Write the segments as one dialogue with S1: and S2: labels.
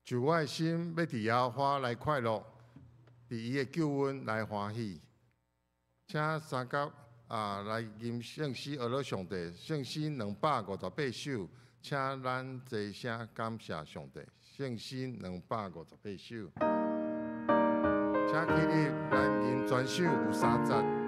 S1: 就我的心欲佇耶和華來快樂，佇伊的救恩來歡喜。請三甲啊來吟聖詩，呵咾上帝，聖詩258首，請咱齊聲感謝上帝。聖詩兩百五十八首，請起立，來吟全首有三節。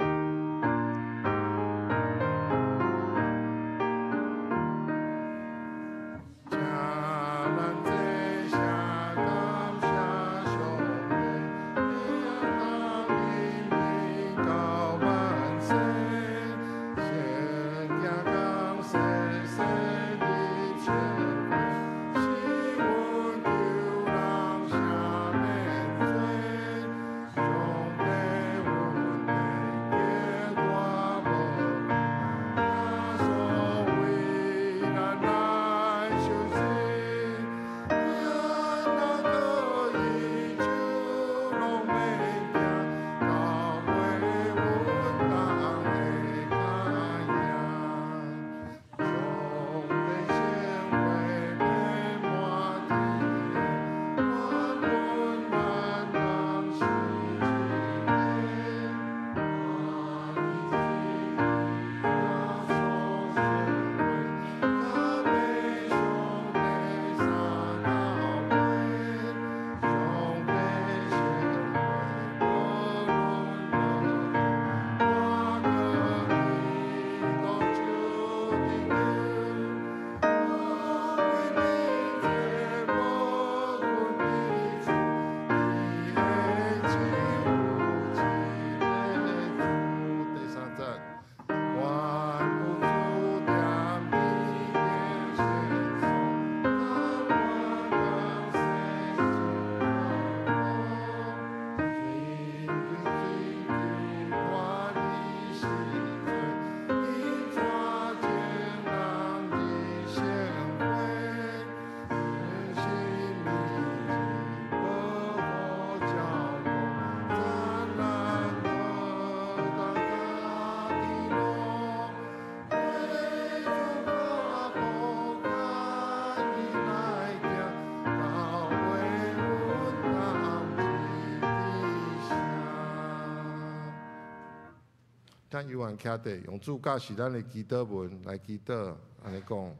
S1: 咱猶原徛佇用主教示咱的祈禱文來祈禱，按呢講：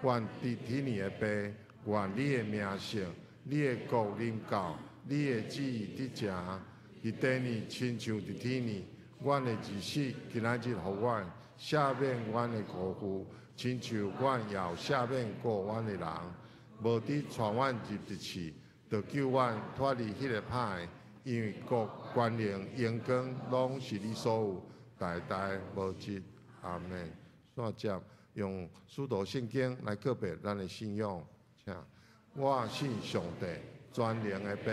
S1: 願佇天的父，願你的名聖，你的國臨到，你的旨意得成，佇地呢親像佇天呢。阮的日食今仔日予阮，赦免阮的過負，親像阮也有赦免過阮的人。無得帶阮入敵試，著救阮脫離彼个歹的。因為國、權能、榮光，攏是你所有，代代無盡。阿們。煞接用使徒信經來告白咱的信仰，請我信上帝，全能的父，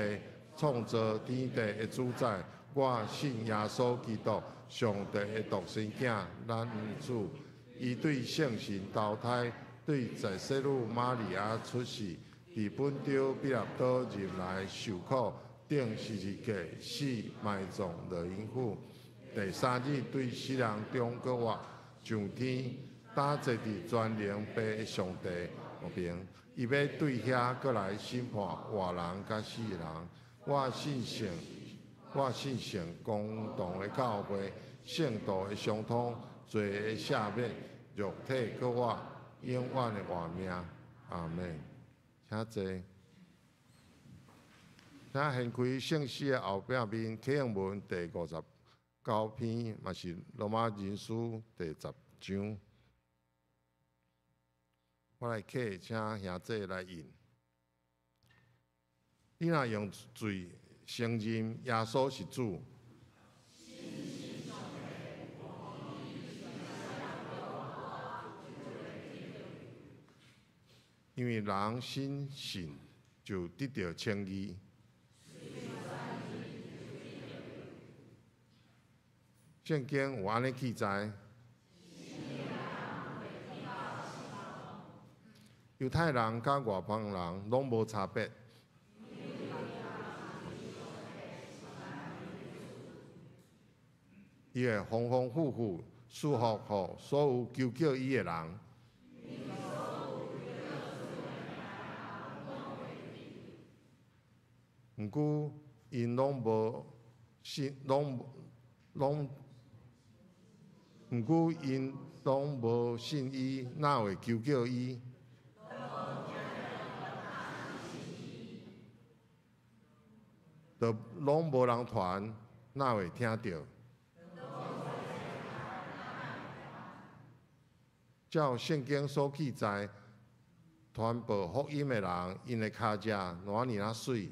S1: 創造天地的主宰。我信耶穌基督，上帝的獨生囝，咱主。伊對聖神投胎，對在聖女瑪利亞出世，佇本丟彼拉多入來受苦。釘十字架，死埋葬落陰府。第三日對死人中閣活，上天，搭坐佇全能父的上帝右爿。伊欲對遐閣來審判活人佮死人。我信聖，我信聖公同的教會，聖徒的相通，罪的赦免，肉體閣活，永遠的活命。阿們。請坐。請掀開聖詩的後壁面，啟應文第59篇，嘛是羅馬人書第10章。我來啟，請兄姊來印。你若用嘴承認耶穌是主，因為人心信就得著稱義。聖經有按呢記載：猶太人佮外邦人攏無差別。伊會豐豐富富賜福予所有求叫伊的人。毋過𪜶攏無信，攏攏，毋過𪜶攏無信伊，哪會求叫伊？就攏無人傳，哪會聽著？照聖經所記載，傳報福音的人，𪜶的跤跡偌爾仔媠。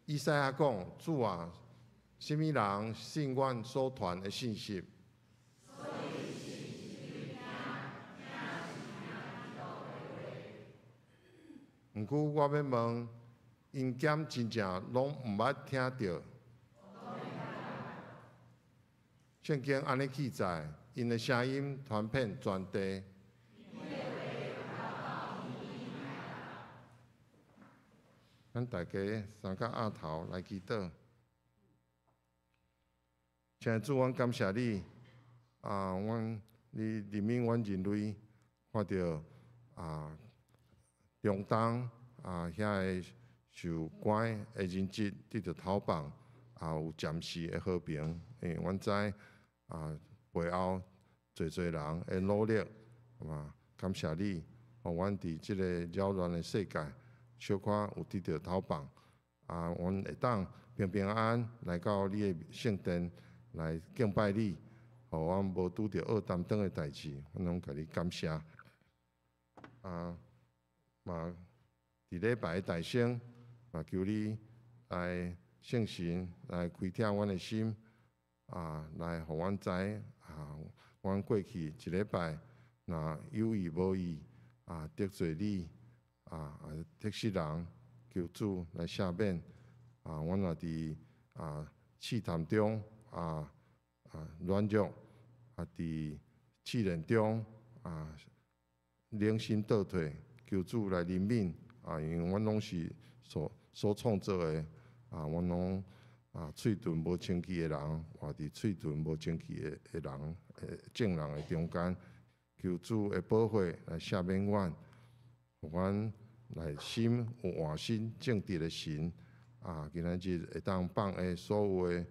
S1: 以賽亞講：主啊，啥物人信阮所傳的信息？毋過我欲問，𪜶敢真正攏毋捌聽著？聖經按呢記載，𪜶的聲音傳遍全地。咱大家三個額頭來祈禱。親愛的主，阮感謝你，啊，阮你憐憫阮人類，看著啊，中東啊遐个受關的人質得著逃放，啊有暫時的和平，因為阮知啊背後濟濟人的努力，嘛感謝你，予阮佇這個擾亂的世界，小可有得著逃放，啊，阮會當平平安安來到你的聖殿來敬拜你，予阮無拄著惡擔當的代誌，阮攏共你感謝。啊，嘛，佇禮拜的大聲，嘛求你來聖神來開啟阮的心，啊，來予阮知，啊，阮過去一禮拜若有意無意啊得罪你。啊！得失人，求主來赦免。啊，阮若佇啊試探中啊啊軟弱，啊佇試煉中啊冷心倒退，求主來憐憫。啊，因為阮攏是所所創造的，啊，阮攏啊喙唇無清氣的人，活佇喙唇無清氣的的人的眾人的中間，求主的寶血來赦免阮。予阮內心有換新正直的神，啊，今仔日會當放下所有的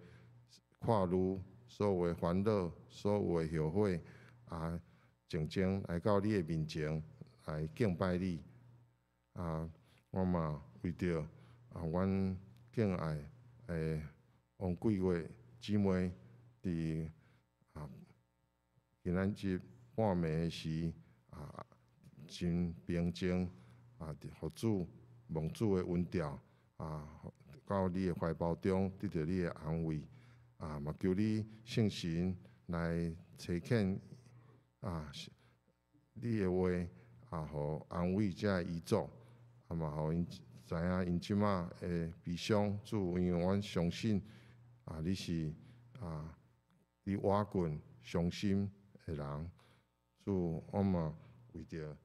S1: 掛慮、所有的煩惱、所有的後悔，啊，靜靜來到你的面前來敬拜你。啊，我嘛為著啊，阮敬愛的王桂月姊妹，佇啊今仔日半暝的時啊，真平靜啊！予主蒙主的恩召啊，到你的懷抱中得著你的安慰啊！嘛求你聖神來差遣啊，你的話啊，予安慰這个遺族啊，嘛予𪜶知影𪜶這馬的悲傷。主，因為阮相信啊，你是啊，你倚近傷心的人。主，我嘛為著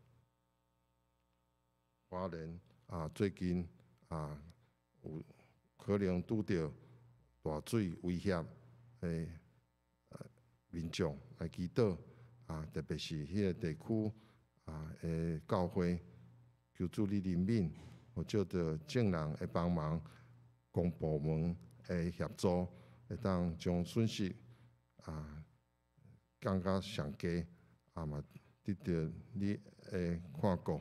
S1: 花蓮啊，最近啊有可能拄著大水威脅的民眾來祈禱啊，特別是彼个地區啊的教會，求主你憐憫，有借著眾人的幫忙，公部門的協助，會當將損失啊降到上低，啊嘛得著你的看顧。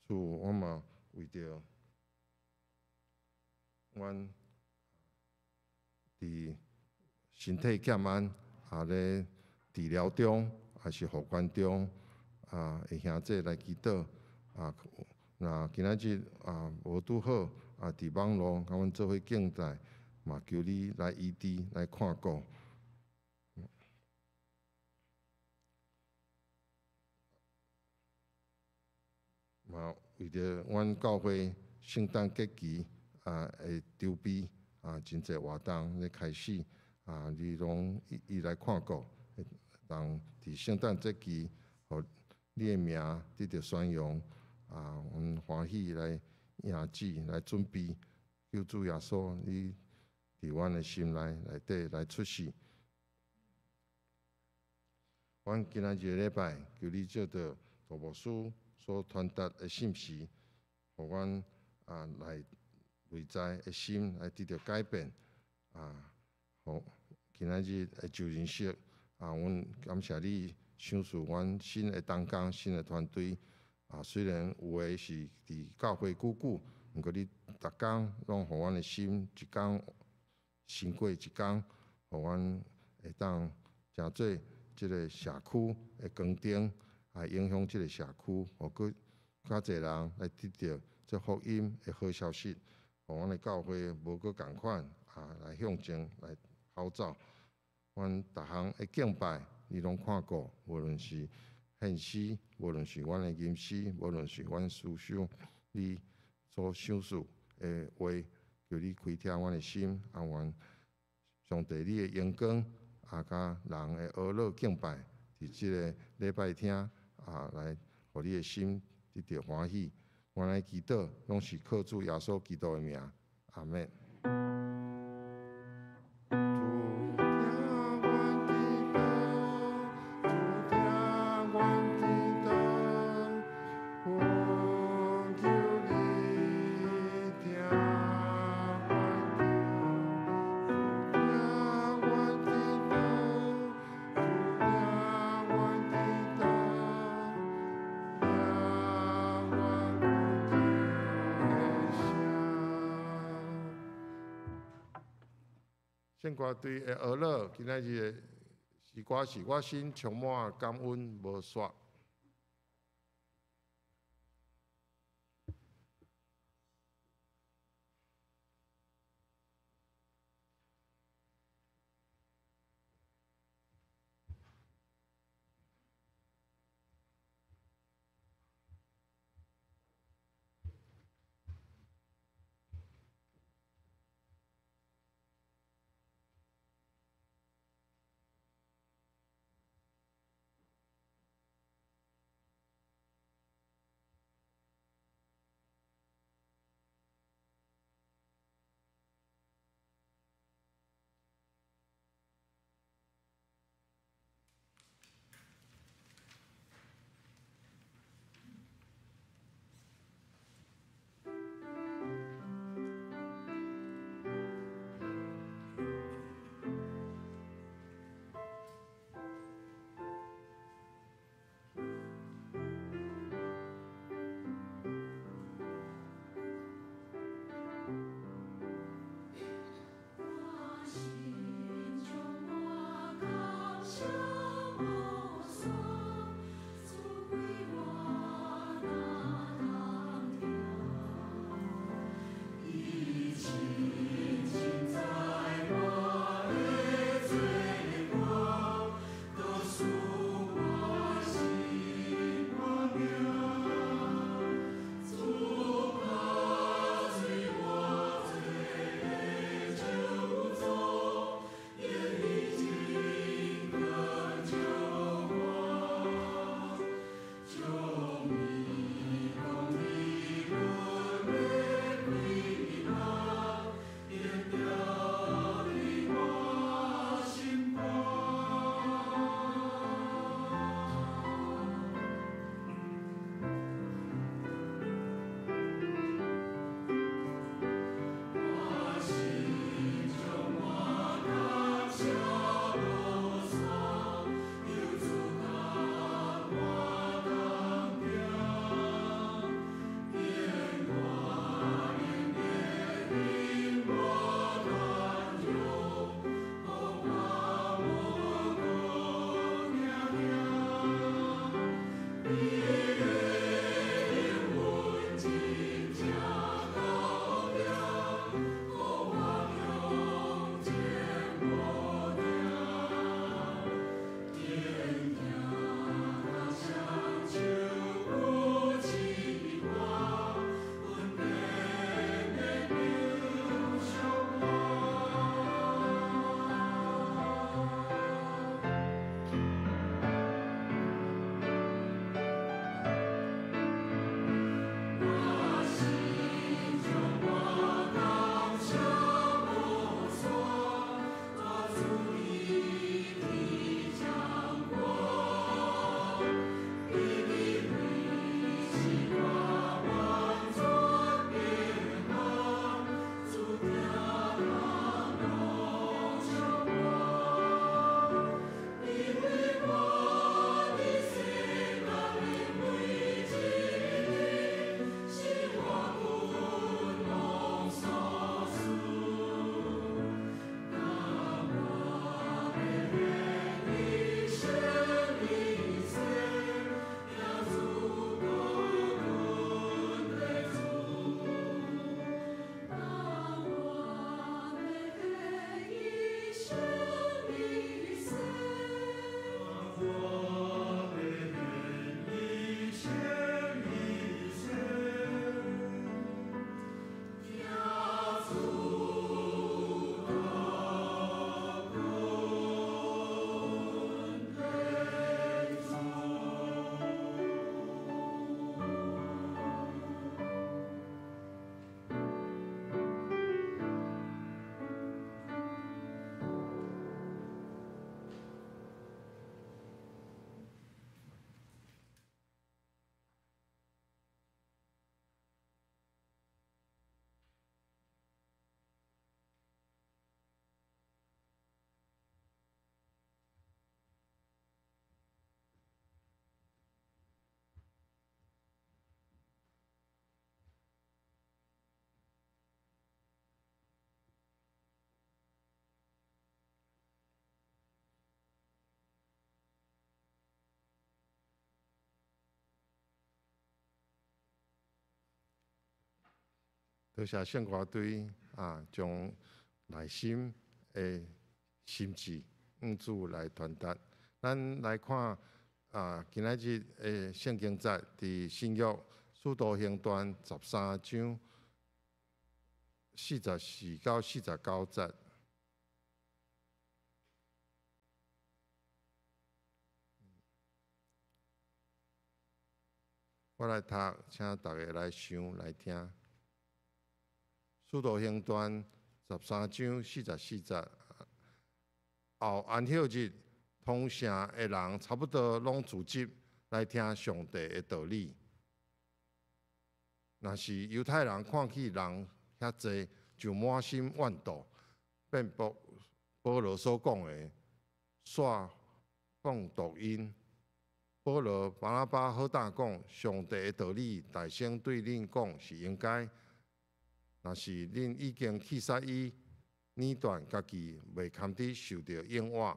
S1: 主，我嘛為著阮佇身體欠安，啊咧治療中，抑是復原中，啊的兄弟來祈禱。啊，若今仔日啊無拄好，啊佇網路共阮做伙敬拜，嘛求你來醫治，來看顧。嘛，為著阮教會聖誕節期啊的籌備啊，真濟活動咧開始啊，你攏一一來看顧，會當佇聖誕節期，予你的名得著宣揚啊，阮歡喜來迎接來準備，求主耶穌，你佇阮的心內內底來出世。阮今仔日禮拜，求你藉著杜牧師所傳達的信息，予阮來內在的心來得著改變。予今仔日的就認識，阮感謝你賞賜阮新的同工、新的團隊。雖然有的是佇教會久久，毋過你逐工攏予阮的心一工勝過一工，予阮會當成做這个社區的光燈，來影響這个社區，予閣較濟人來得著這福音的好消息，予阮的教會無閣仝款來向前來跑走。阮逐項的敬拜，你攏看顧，無論是獻詩，無論是阮的吟詩，無論是阮思想，你所賞賜的話，求你開啟阮的心，願上帝你的榮光。佮人的呵咾敬拜，佇這个禮拜廳來予你的心得著歡喜。阮來祈禱，攏是靠主耶穌基督的名，阿們。主聽阮祈禱，主聽阮祈禱，懇求你聽阮求。主聽阮祈禱，主聽阮祈禱，聽阮苦求的聲。聖歌隊的呵咾，今仔日的詩歌是我心充滿感恩無煞。多謝聖歌隊啊，將內心的心志向主來傳達。咱來看啊，今仔日的聖經節佇新約使徒行傳13章44到49節。我來讀，請大家來想來聽。使徒行傳13章44節，後安息日，同城的人差不多攏聚集來聽上帝的道理。若是猶太人看見人遐濟，就滿心怨妒，辯駁保羅所講的，煞放毒𪜶。保羅、巴拿巴好膽講，上帝的道理大聲對恁講是應該。若是恁已經去殺伊，捏斷家己，袂堪得受著永活，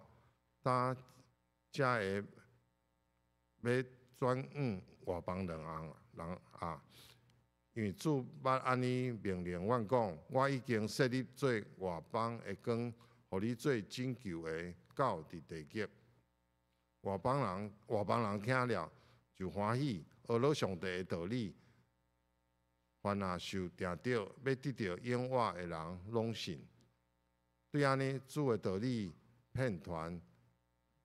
S1: 今才會欲轉往外邦人人啊！因為主捌按呢命令阮講，我已經設你做外邦的光，予你做拯救的到佇地極。外邦人，外邦人聽了就歡喜，學了上帝的道理。凡若受定著欲得著永活的人，攏信。對按呢，主的道理遍傳佇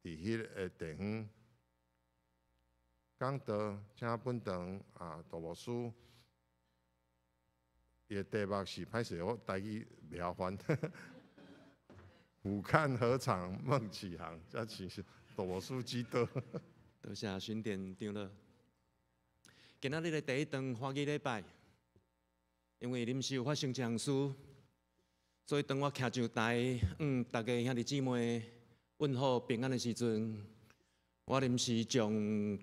S1: 彼个地方。講道，請本堂啊，杜牧師，伊的題目是歹勢，我台語袂曉翻。俯瞰禾場夢啟航，這是杜牧師指導。
S2: 多謝訓練長老。今仔日的第一頓歡喜禮拜，因為臨時有發生一項事，所以當我徛上台，向大家兄弟姊妹問好平安的時陣，我臨時將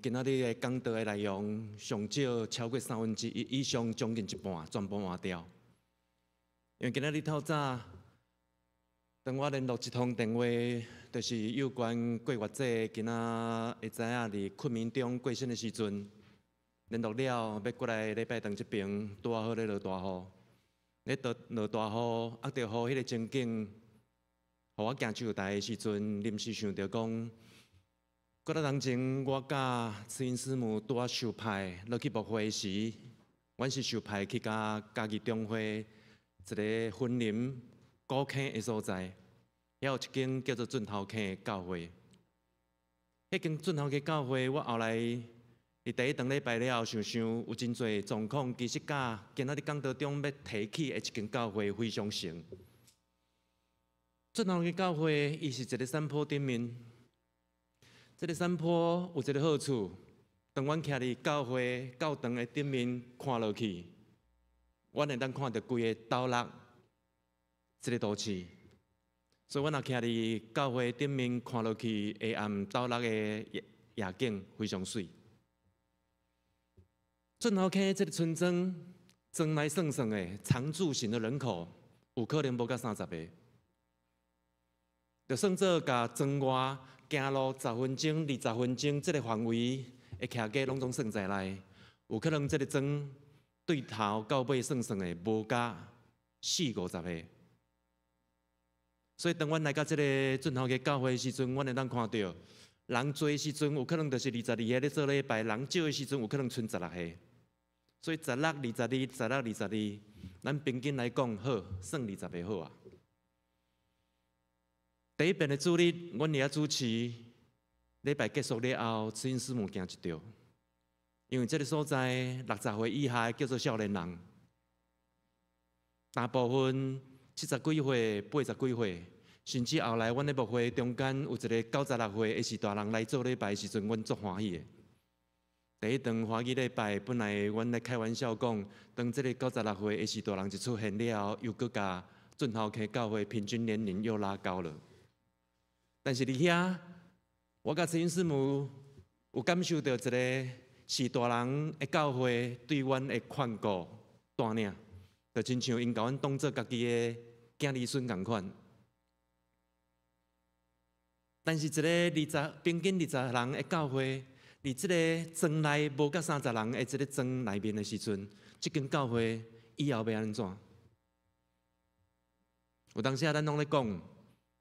S2: 今仔日的講道的內容上少超過1/3以上，將近一半全部換掉。因為今仔日透早，當我聯絡一通電話，就是有關過月節今仔會知影佇困眠中過身的時陣，聯絡了，欲過來禮拜堂這爿，拄仔好咧落大雨，咧落大雨，壓著雨彼个情景，予我行上台的時陣，臨時想著講，過了當前，我佮慈雲師母拄仔受派落去牧會時，阮是受派去佮嘉義中會一个雲林古坑的所在，遐有一間叫做圳頭坑的教會。彼間圳頭坑教會，我後來佇第一頓禮拜了後，想想有真濟狀況，其實佮今仔日講道中欲提起的一間教會非常像。圳頭坑教會，伊是一个山坡頂面。這个山坡有一个好處，當阮徛佇教會教堂的頂面看落去，阮會當看著規個斗六這个都市。所以，阮若徛佇教會頂面看落去，下暗斗六的夜夜景非常媠。圳頭坑這个村莊，莊內算算的常住型的人口，有可能無到30個，就算做共莊外行路10分鐘、20分鐘這个範圍的徛家攏總算在內，有可能這个莊對頭到尾算算的無加四五十個。所以當阮來到這个圳頭坑教會的時陣，阮會當看著人濟的時陣，有可能就是22個咧做禮拜；人少的時陣，有可能賰16個。所以16、22、16、22，咱平均來講好，算20個好啊。第一遍的主日，阮佇遐主持，禮拜結束了後，慈雲師母驚一著，因為這个所在60歲以下叫做少年人，大部分70幾歲、80幾歲，甚至後來阮咧牧會中間有一个96歲的序大人來做禮拜的時陣，阮足歡喜的。第一頓歡喜禮拜，本來阮咧開玩笑講，當這个96歲的序大人一出現了後，又閣共圳頭坑教會平均年齡又拉高了。但是佇遐，我佮慈雲師母有感受著一个序大人的教會對阮的勸告帶領，就親像𪜶共阮當做家己的囝兒孫仝款。但是一个二十平均20人的教會，佇這个莊內無到30人的這个莊內面的時陣，這間教會以後欲按怎？有當時啊，咱攏咧講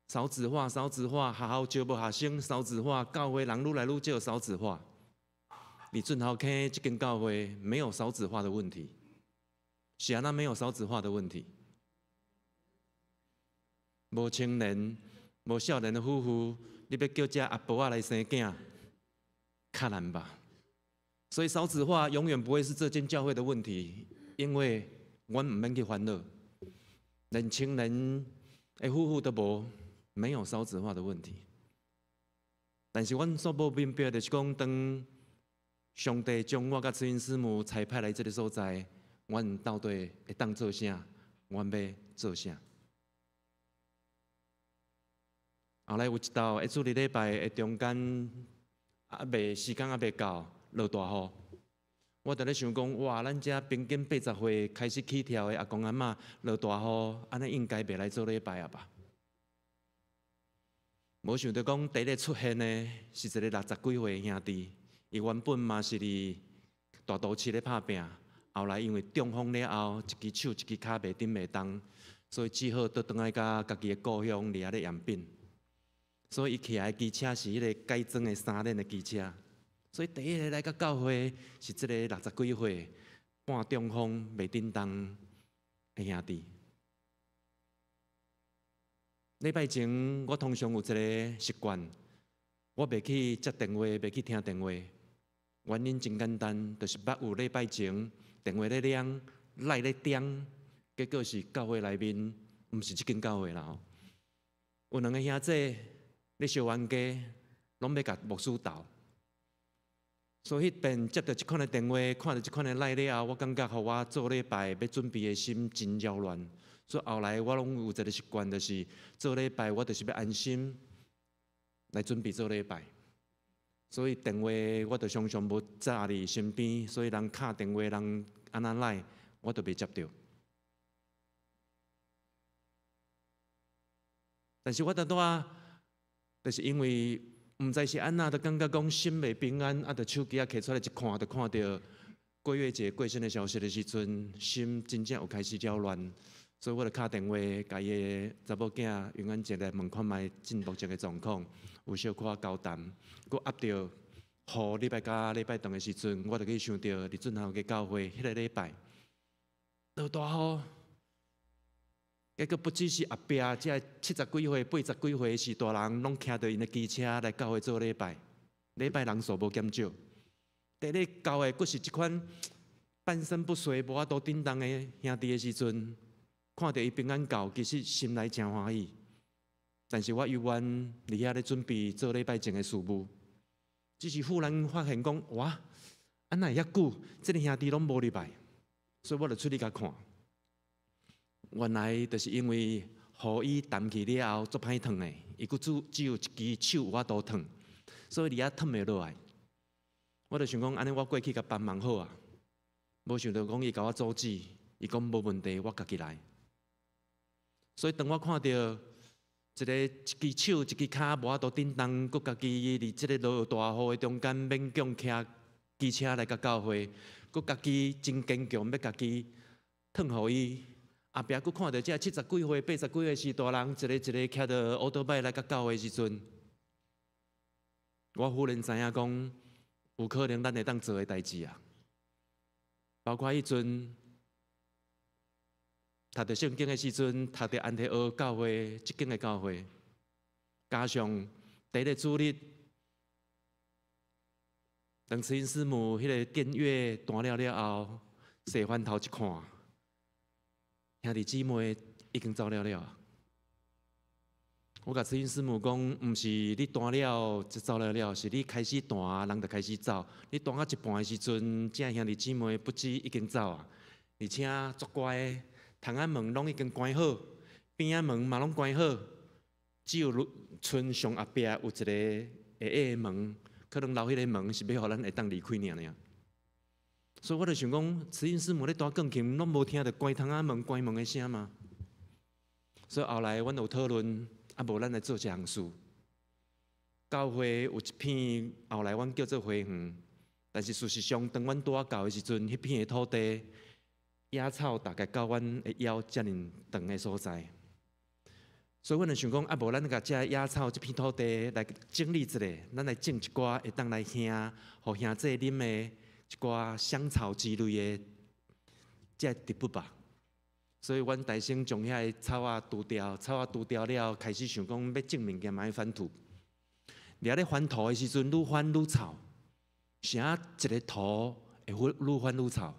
S2: 少子化，少子化，學校招無學生，少子化，教會人愈來愈少，少子化。佇俊豪坑這間教會沒有少子化的問題，是按怎沒有少子化的問題？無青年、無少年的夫婦，你欲叫這阿婆仔來生囝，較難吧？所以少子化永遠不會是這間教會的問題，因為阮毋免去煩惱，連青年的夫婦都無，沒有少子化的問題。但是阮所無明白就是講，當上帝將我佮慈雲師母差派來這个所在，阮到底會當做啥？阮欲做啥？後來有一道的主日禮拜的中間，猶未時間猶未到，落大雨。我佇咧想講，哇！咱遮平均80歲開始起跳的阿公阿嬤，落大雨，按呢應該袂來做禮拜啊吧？無想著講，第一个出現的是一个60幾歲的兄弟。伊原本嘛是佇大都市咧拍拚，後來因為中風了後，一支手一支跤袂振袂動，所以只好倒轉來共家己的故鄉佇遐咧養病。所以伊騎的機車是彼个改裝的三輪的機車。所以第一个來到教會是這个60幾歲半中風袂振動的兄弟。禮拜前我通常有一个習慣，我袂去接電話，袂去聽電話。原因真簡單，就是捌有禮拜前電話咧響，來咧點，結果是教會內面，毋是這間教會啦吼。有兩个兄弟咧相冤家，攏欲共牧師鬥。所以彼遍接著這款的電話，看著這款的來了後，我感覺予我做禮拜欲準備的心真擾亂。所以後來我攏有一个習慣，就是做禮拜我就是欲安心來準備做禮拜。所以電話我就常常無紮佇身邊，所以人敲電話，人按怎來，我都袂接著。但是我拄拄仔，就是因為毋知是按怎，就感覺講心袂平安，啊，就手機仔摕出來一看，就看著郭月姐過身的消息的時陣，心真正有開始擾亂，所以我就敲電話，共伊的查某囝永安姐來問看覓進目前的狀況，有小可交談，閣壓著雨禮拜佮禮拜頓的時陣，我就去想著佇俊豪家教會彼个禮拜落大雨，結果不只是後壁這70幾歲、80幾歲是大人，攏騎著𪜶的機車來教會做禮拜，禮拜人數無減少。佇咧教會閣是這款半身不遂、無法度振動的兄弟的時陣，看著伊平安到，其實心內誠歡喜。但是我猶原佇遐咧準備做禮拜前的事務，只是忽然發現講，哇，按怎會遐久，這个兄弟攏無入來，所以我就出去共看。原來就是因為雨衣澹去了後，足歹脫的，伊閣只有一支手有法度脫，所以佇遐脫袂落來。我就想講，按呢我過去共幫忙好啊，無想著講伊共我阻止，伊講無問題，我家己來。所以當我看著一个一支手一支跤無法度振動，閣家己佇這个落大雨的中間勉強騎機車來到教會，閣家己真堅強，欲家己脫予伊。後壁閣看著這70幾歲、80幾歲序大人，一个一个騎著烏多擺來到教會時陣，我忽然知影講，有可能咱會當做的代誌啊，包括彼陣讀著聖經的時陣，讀著安提阿教會這間的教會，加上第一个主日，當慈恩師母彼个電樂彈了了後，踅翻頭一看，兄弟姊妹已經走了了。我共慈恩師母講，毋是你彈了就走了了，是你開始彈，人就開始走。你彈到一半的時陣，這兄弟姊妹不止已經走啊，而且足乖的，窗仔門攏已經關好，邊仔門嘛攏關好，只有賰上後壁有一个會會的門，可能留彼个門是欲予咱會當離開爾爾。所以我就想講，慈恩師母咧彈鋼琴，攏無聽著關窗仔門、關門的聲嗎？所以後來阮有討論，啊無咱來做一項事。教會有一片，後來阮叫做花園，但是事實上，當阮拄仔到的時陣，彼片的土地野草大概到阮的腰遮爾長的所在，所以阮就想講，啊無咱共這野草這片土地來整理一下，咱來種一寡會當來兄，予兄弟啉的一寡香草之類的這植物吧。所以阮大先將遐个草仔除掉，草仔除掉了，開始想講欲種物件嘛愛翻土。佇遐咧翻土的時陣，愈翻愈臭，啥一个土會愈翻愈臭？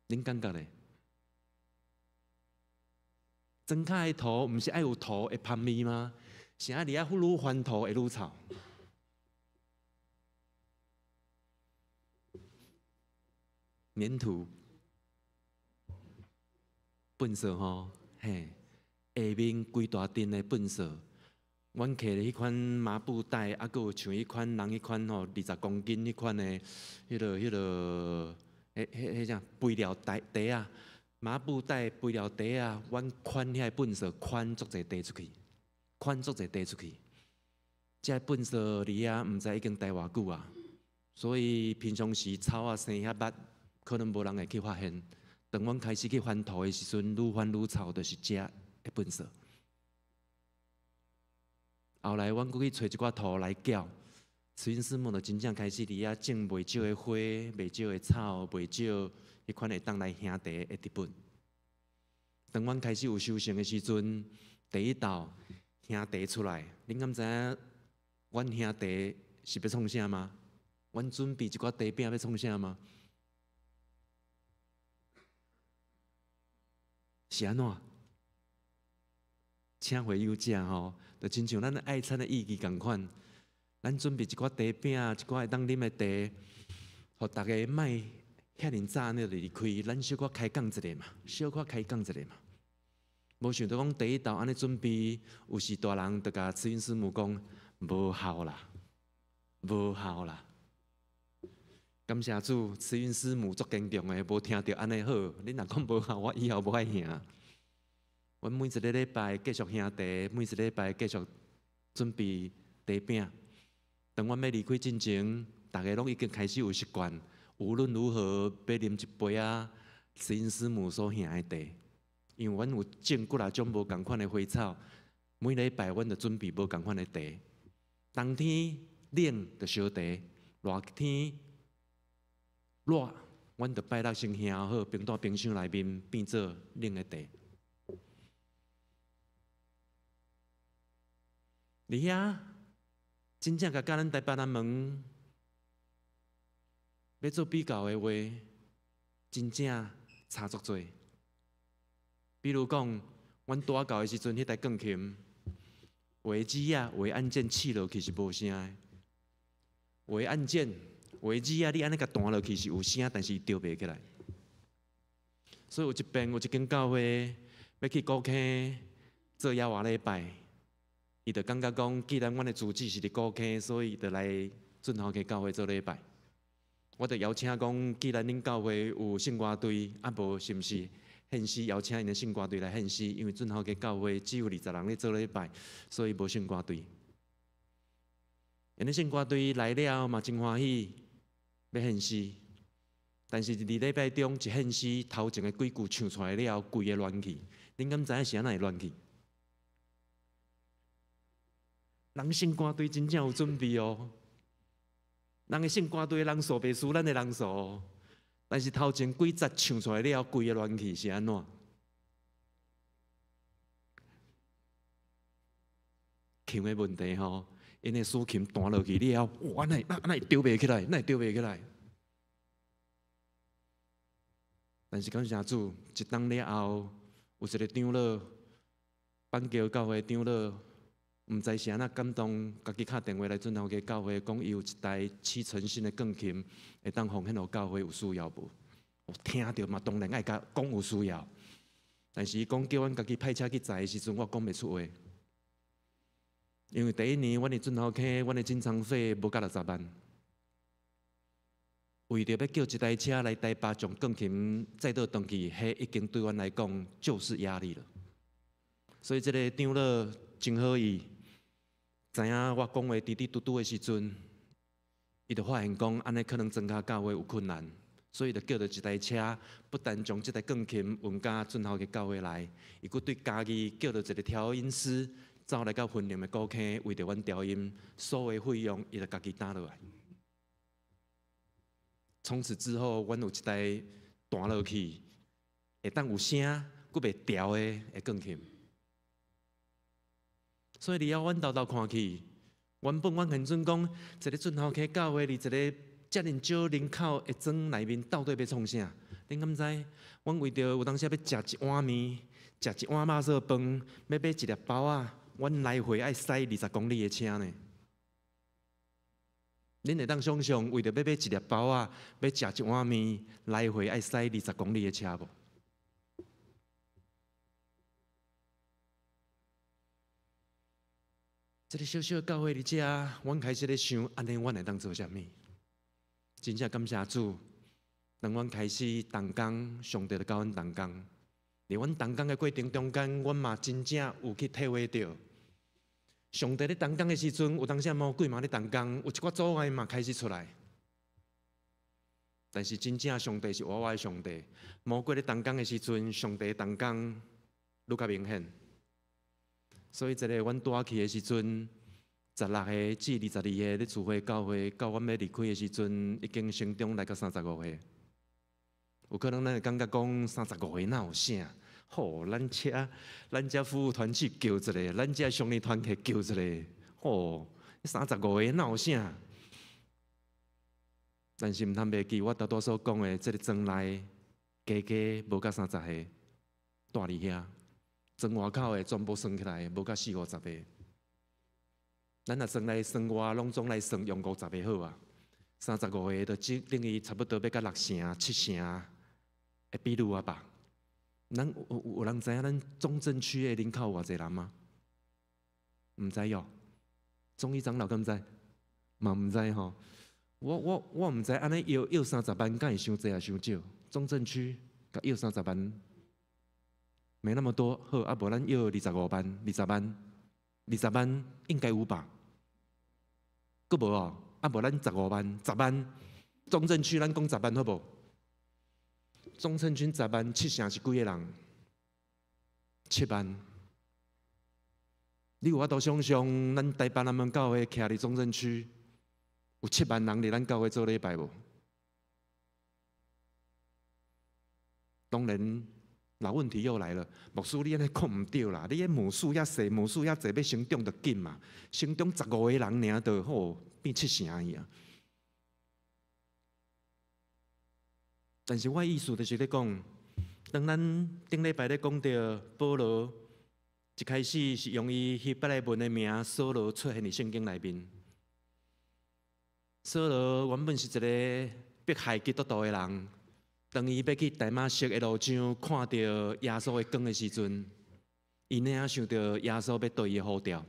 S2: 恁感覺咧？莊跤的土毋是愛有土會芳味嗎？啥佇遐愈翻土會愈臭？黏土、糞埽吼，嘿，下面規大陣的糞埽，阮揢的彼款麻布袋，猶閣有像彼款人彼款吼，20公斤彼款的，彼个、彼个、彼、彼、彼啥肥料袋袋仔，麻布袋肥料袋仔，阮寬遐个糞埽寬足濟袋出去，寬足濟袋出去，這糞埽佇遐毋知已經待偌久啊，所以平常時草仔生遐密。可能無人會去發現，當阮開始去翻土的時陣，愈翻愈臭，就是這的糞埽。後來，阮閣去揣一寡土來攪，慈雲師母就真正開始佇遐種袂少的花、袂少的草、袂少彼款會當來兄弟的植物。當阮開始有收成的時陣，第一道兄弟出來，恁敢知影阮兄弟是欲創啥嗎？阮準備一寡茶餅欲創啥嗎？是按怎？請會友食吼，就親像咱愛餐的意義仝款。咱準備一寡茶餅，一寡會當啉的茶，予逐家莫遐爾早按呢就離開。咱小可開講一下嘛，小可開講一下嘛。無想到講第一道按呢準備，有時大人就共慈雲師母講無效啦，無效啦。感謝主，慈雲師母足堅強的，無聽著按呢好。你若講無效，我以後無愛兄。阮每一个禮拜繼續兄茶，每一个禮拜繼續準備茶餅。當阮欲離開進前，逐家攏已經開始有習慣，無論如何欲啉一杯仔慈雲師母所兄的茶，因為阮有種幾若種無仝款的花草，每禮拜阮就準備無仝款的茶。冬天冷就燒茶，熱天熱，阮就拜六先兄好，冰蹛冰箱內面變做冷的茶。佇遐真正共佮咱台北南門欲做比較的話，真正差足濟。比如講，阮拄仔到的時陣，彼台鋼琴，有的指仔，有的按鍵試落去是無聲的，有的按鍵，有的指仔，你按呢共彈落去是有聲，但是伊著袂起來。所以有一遍有一間教會欲去古坑做猶和禮拜，伊就感覺講，既然阮的主旨是佇古坑，所以就來俊豪溪教會做禮拜。我就邀請講，既然恁教會有聖歌隊，啊無是毋是獻詩邀請𪜶的聖歌隊來獻詩？因為俊豪溪教會只有20人咧做禮拜，所以無聖歌隊。𪜶的聖歌隊來了嘛，真歡喜。欲獻詩，但是佇禮拜中一獻詩，頭前的幾句唱出來了，規个亂去。恁敢知影是按怎會亂去？人聖歌隊真正有準備哦，人的聖歌隊的人數袂輸咱的人數哦，但是頭前幾節唱出來了，規個亂去是按怎？琴的問題吼，𪜶的司琴彈落去了，哇，哪會哪會著袂起來，哪會著袂起來？但是感謝主，一冬了後，有一个長老，板橋教會長老，毋知是按怎感動，家己敲電話來俊豪溪教會，講伊有一台七成新的鋼琴，會當奉獻予教會有需要無？我聽著嘛，當然愛共講有需要。但是伊講叫阮家己派車去載的時陣，我講袂出話。因為第一年，阮佇俊豪溪，阮的進場費無到60萬。為著欲叫一台車來台北將鋼琴載倒轉去，彼已經對阮來講就是壓力了。所以這个長老真好意，知影我講話直直嘟嘟的時陣，伊伊就發現講，按呢可能莊跤教會有困難，所以就叫著一台車，不但將這台鋼琴運到俊孝嘅教會來，伊閣對嘉義叫著一個調音師，走來到雲林的古坑，為著阮調音，所有費用伊就家己擔落來。從此之後，阮有一台彈落去，會當有聲，閣袂調的鋼琴。所以你要阮沓沓看去，原本阮現準講，一个俊孝溪教會佇一个遮爾少人口的庄內面，到底欲創啥？恁敢知？阮為著有當時欲食一碗麵，食一碗肉燥飯，欲買一粒包仔，阮來回愛駛20公里的車呢。恁會當想像，為著欲買一粒包仔，欲食一碗麵，來回愛駛二十公里的車無？這个小小教會佇遮，阮開始咧想，按呢阮會當做啥物？真正感謝主，當阮開始同工，上帝就佮阮同工。佇阮同工的過程中間，阮嘛真正有去體會著。上帝咧同工的時陣，有當時魔鬼嘛咧同工，有一寡阻礙嘛開始出來。但是真正上帝是活活的上帝，魔鬼咧同工的時陣，上帝同工愈較明顯。所以，這个阮拄仔去的時陣，16個至22個咧聚會教會，到阮欲離開的時陣，已經成長來到35個。有可能咱會感覺講35個哪有啥？吼，咱遮咱遮服務團去叫一个，咱遮商業團體叫一个，吼，35個哪有啥？但是毋通袂記，我拄拄所講的，這个庄內加加無到30個，蹛佇遐，庄外口的全部算起來，無到四五十個。咱若庄內算外，攏總來算用50個好啊。35個就只等於差不多欲到六成、七成的比率啊吧。咱有人知影咱中正區的人口有偌濟人嗎？毋知喲。中醫長老敢知？嘛毋知吼。我毋知按呢約約30萬，敢會傷濟抑傷少？中正區共約三十萬，沒那麼多。好，啊無咱約25萬，二十萬，二十萬應該有吧？閣無哦？啊無咱15萬，十萬。中正區咱講十萬好無？中正區十萬七成是幾個人？7萬。你有法度想像，咱台北南門教會徛佇中正區，有7萬人佇咱教會做禮拜無？當然，老問題又來了。牧師，你按呢講毋對啦！你彼母數遐細，母數遐濟，欲成長就緊嘛。成長15個人爾就好，變七成去啊。但是我的意思就是咧講，當咱頂禮拜咧講著保羅一開始是用伊希伯來文的名掃羅出現佇聖經內面。掃羅原本是一个迫害基督徒的人，當伊欲去大馬色的路上看著耶穌的光的時陣，伊爾想著耶穌欲對伊呼召。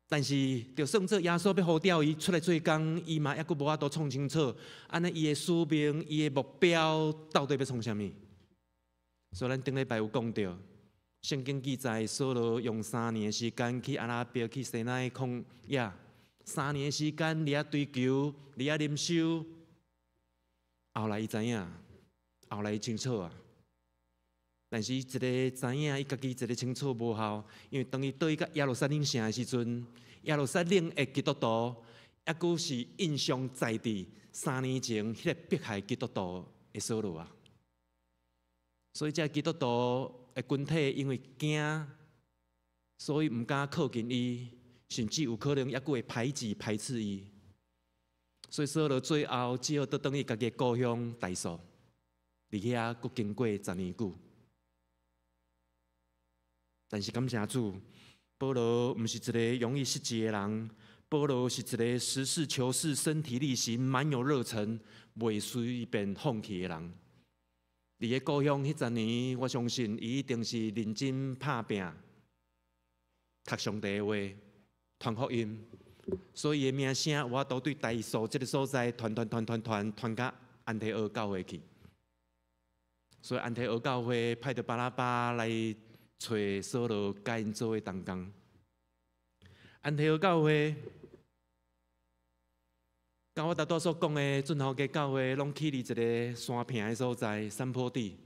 S2: 但是，就算做耶穌欲呼召伊出來做工，伊嘛猶閣無法度創清楚，按呢伊的使命、伊的目標到底欲創啥物？所以咱頂禮拜有講著，聖經記載，掃羅用三年的時間去阿拉伯、去西奈曠野，三年的時間佇遐追求、佇遐靈修。後來伊知影，後來伊清楚啊。但是伊一个知影，伊家己一个清楚無效，因為當伊倒去到耶路撒冷城的時陣，耶路撒冷的基督徒猶閣是印象在佇3年前彼個迫害基督徒的掃羅啊。所以這基督徒的群體因為驚，所以毋敢靠近伊，甚至有可能猶閣會排擠排斥伊。所以掃羅最後只好倒轉去家己的故鄉大數，佇遐閣經過10年久。但是感謝主，保羅毋是一个容易失志的人。保羅是一个實事求是、身體力行、滿有熱忱、袂隨便放棄的人。佇个故鄉彼10年，我相信伊一定是認真拍拚，讀上帝的話，傳福音。所以伊的名聲，有法度對大數這个所在傳傳傳傳傳傳到安提阿教會去。所以安提阿教會派著巴拿巴來揣掃羅，共𪜶做伙同工。安提阿教會佮我頭拄所講的俊豪街教會，攏起佇一个山坪的所在，山坡地。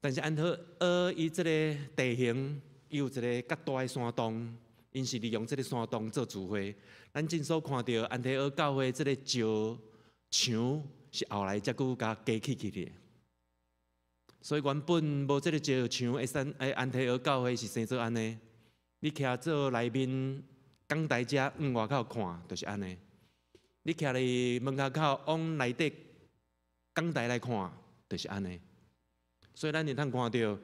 S2: 但是安提阿伊這个地形，伊有一个較大的山洞，𪜶是利用這个山洞做聚會。咱眾所看著安提阿教會這个石牆是後來才閣共加起起的。所以原本無這个石牆的山，安提阿教會是生做按呢。你徛做內面講台遮往外口看，就是按呢。你徛佇門跤口往內底講台來看，就是按呢。所以咱會通看著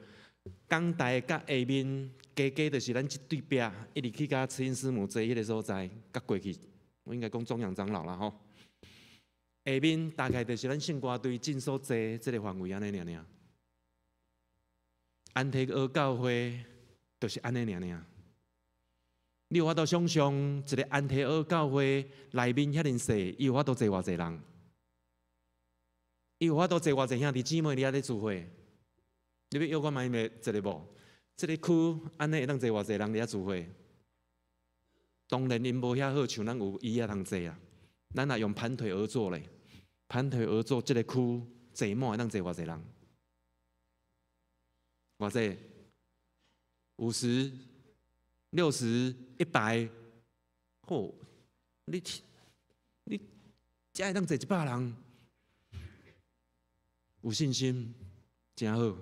S2: 講台佮下面加加就是咱這對壁，一直去共慈恩師母坐彼个所在，佮過去，我應該講中陽長老啦吼。下面大概就是咱聖歌隊進所坐這个範圍按呢爾爾。安提阿教會就是按呢爾爾。你有法度想象一个安提阿教會內面遐爾細，伊有法度坐偌濟人？伊有法度坐偌濟兄弟姊妹佇遐咧聚會？你欲約看覓一个無？這个區按呢會當坐偌濟人佇遐聚會？當然𪜶無遐好，像咱有椅仔通坐啊。咱若用盤腿而坐咧，盤腿而坐，這个區坐滿會當坐偌濟人？偌濟？50、60、100？吼！你遮會當坐100人？有信心，誠好。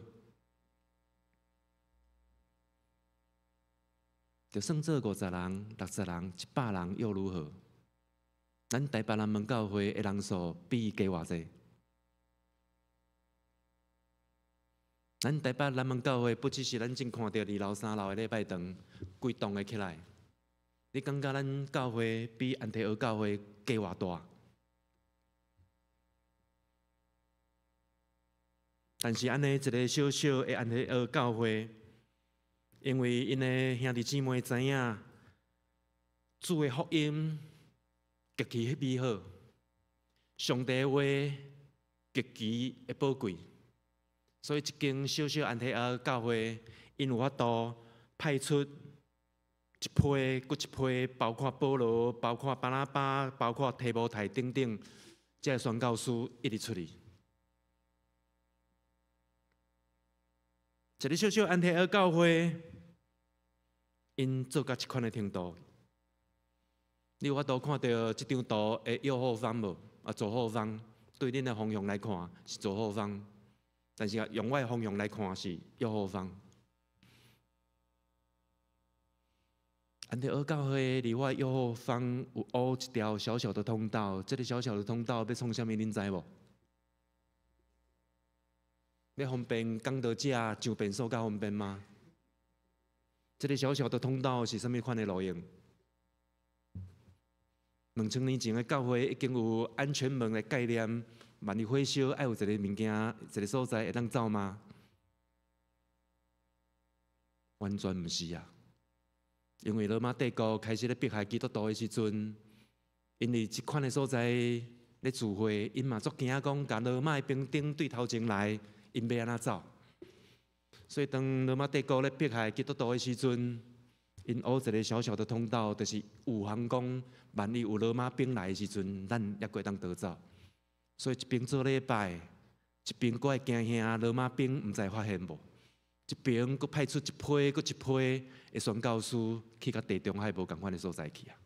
S2: 就算做50人、60人、100人又如何？咱台北南門教會的人數比伊加偌濟？咱台北南門教會不只是咱正看著二樓、三樓的禮拜堂，規棟的起來。你感覺咱教會比安提阿教會加偌大？但是按呢一个小小的安提阿教會，因為𪜶的兄弟姊妹知影主的福音極其美好，上帝的話極其的寶貴，所以一間小小安提阿教會，𪜶有法度派出一批閣一批，包括保羅、包括巴拿巴、包括提摩太等等，這个宣教師一直出去。一个小小安提阿教會，𪜶做到這款的程度，你有法度看著這張圖的右後方無？啊，左後方對恁的方向來看是左後方，但是啊，用我的方向來看是右後方。安提阿教會佇我的右後方有挖一條小小的通道，這个小小的通道欲創啥物？恁知無？欲方便講道者上便所較方便嗎？這个小小的通道是啥物款的路用？2000年前的教會已經有安全門的概念，萬一火燒，愛有一個物件，一个所在會當走嗎？完全毋是啊！因為羅馬帝國開始咧迫害基督徒的時陣，𪜶佇這款的所在咧聚會，𪜶嘛足驚講，共羅馬的兵丁對頭前來，𪜶欲按怎走？所以當羅馬帝國咧迫害基督徒的時陣，𪜶挖一个小小的通道，就是預防講，萬一有羅馬兵來的時陣，咱猶閣會當逃走。所以一邊做禮拜，一邊閣會驚嚇羅馬兵毋知發現無？一邊閣派出一批閣一批的宣教師去共地中海無仝款的所在去啊！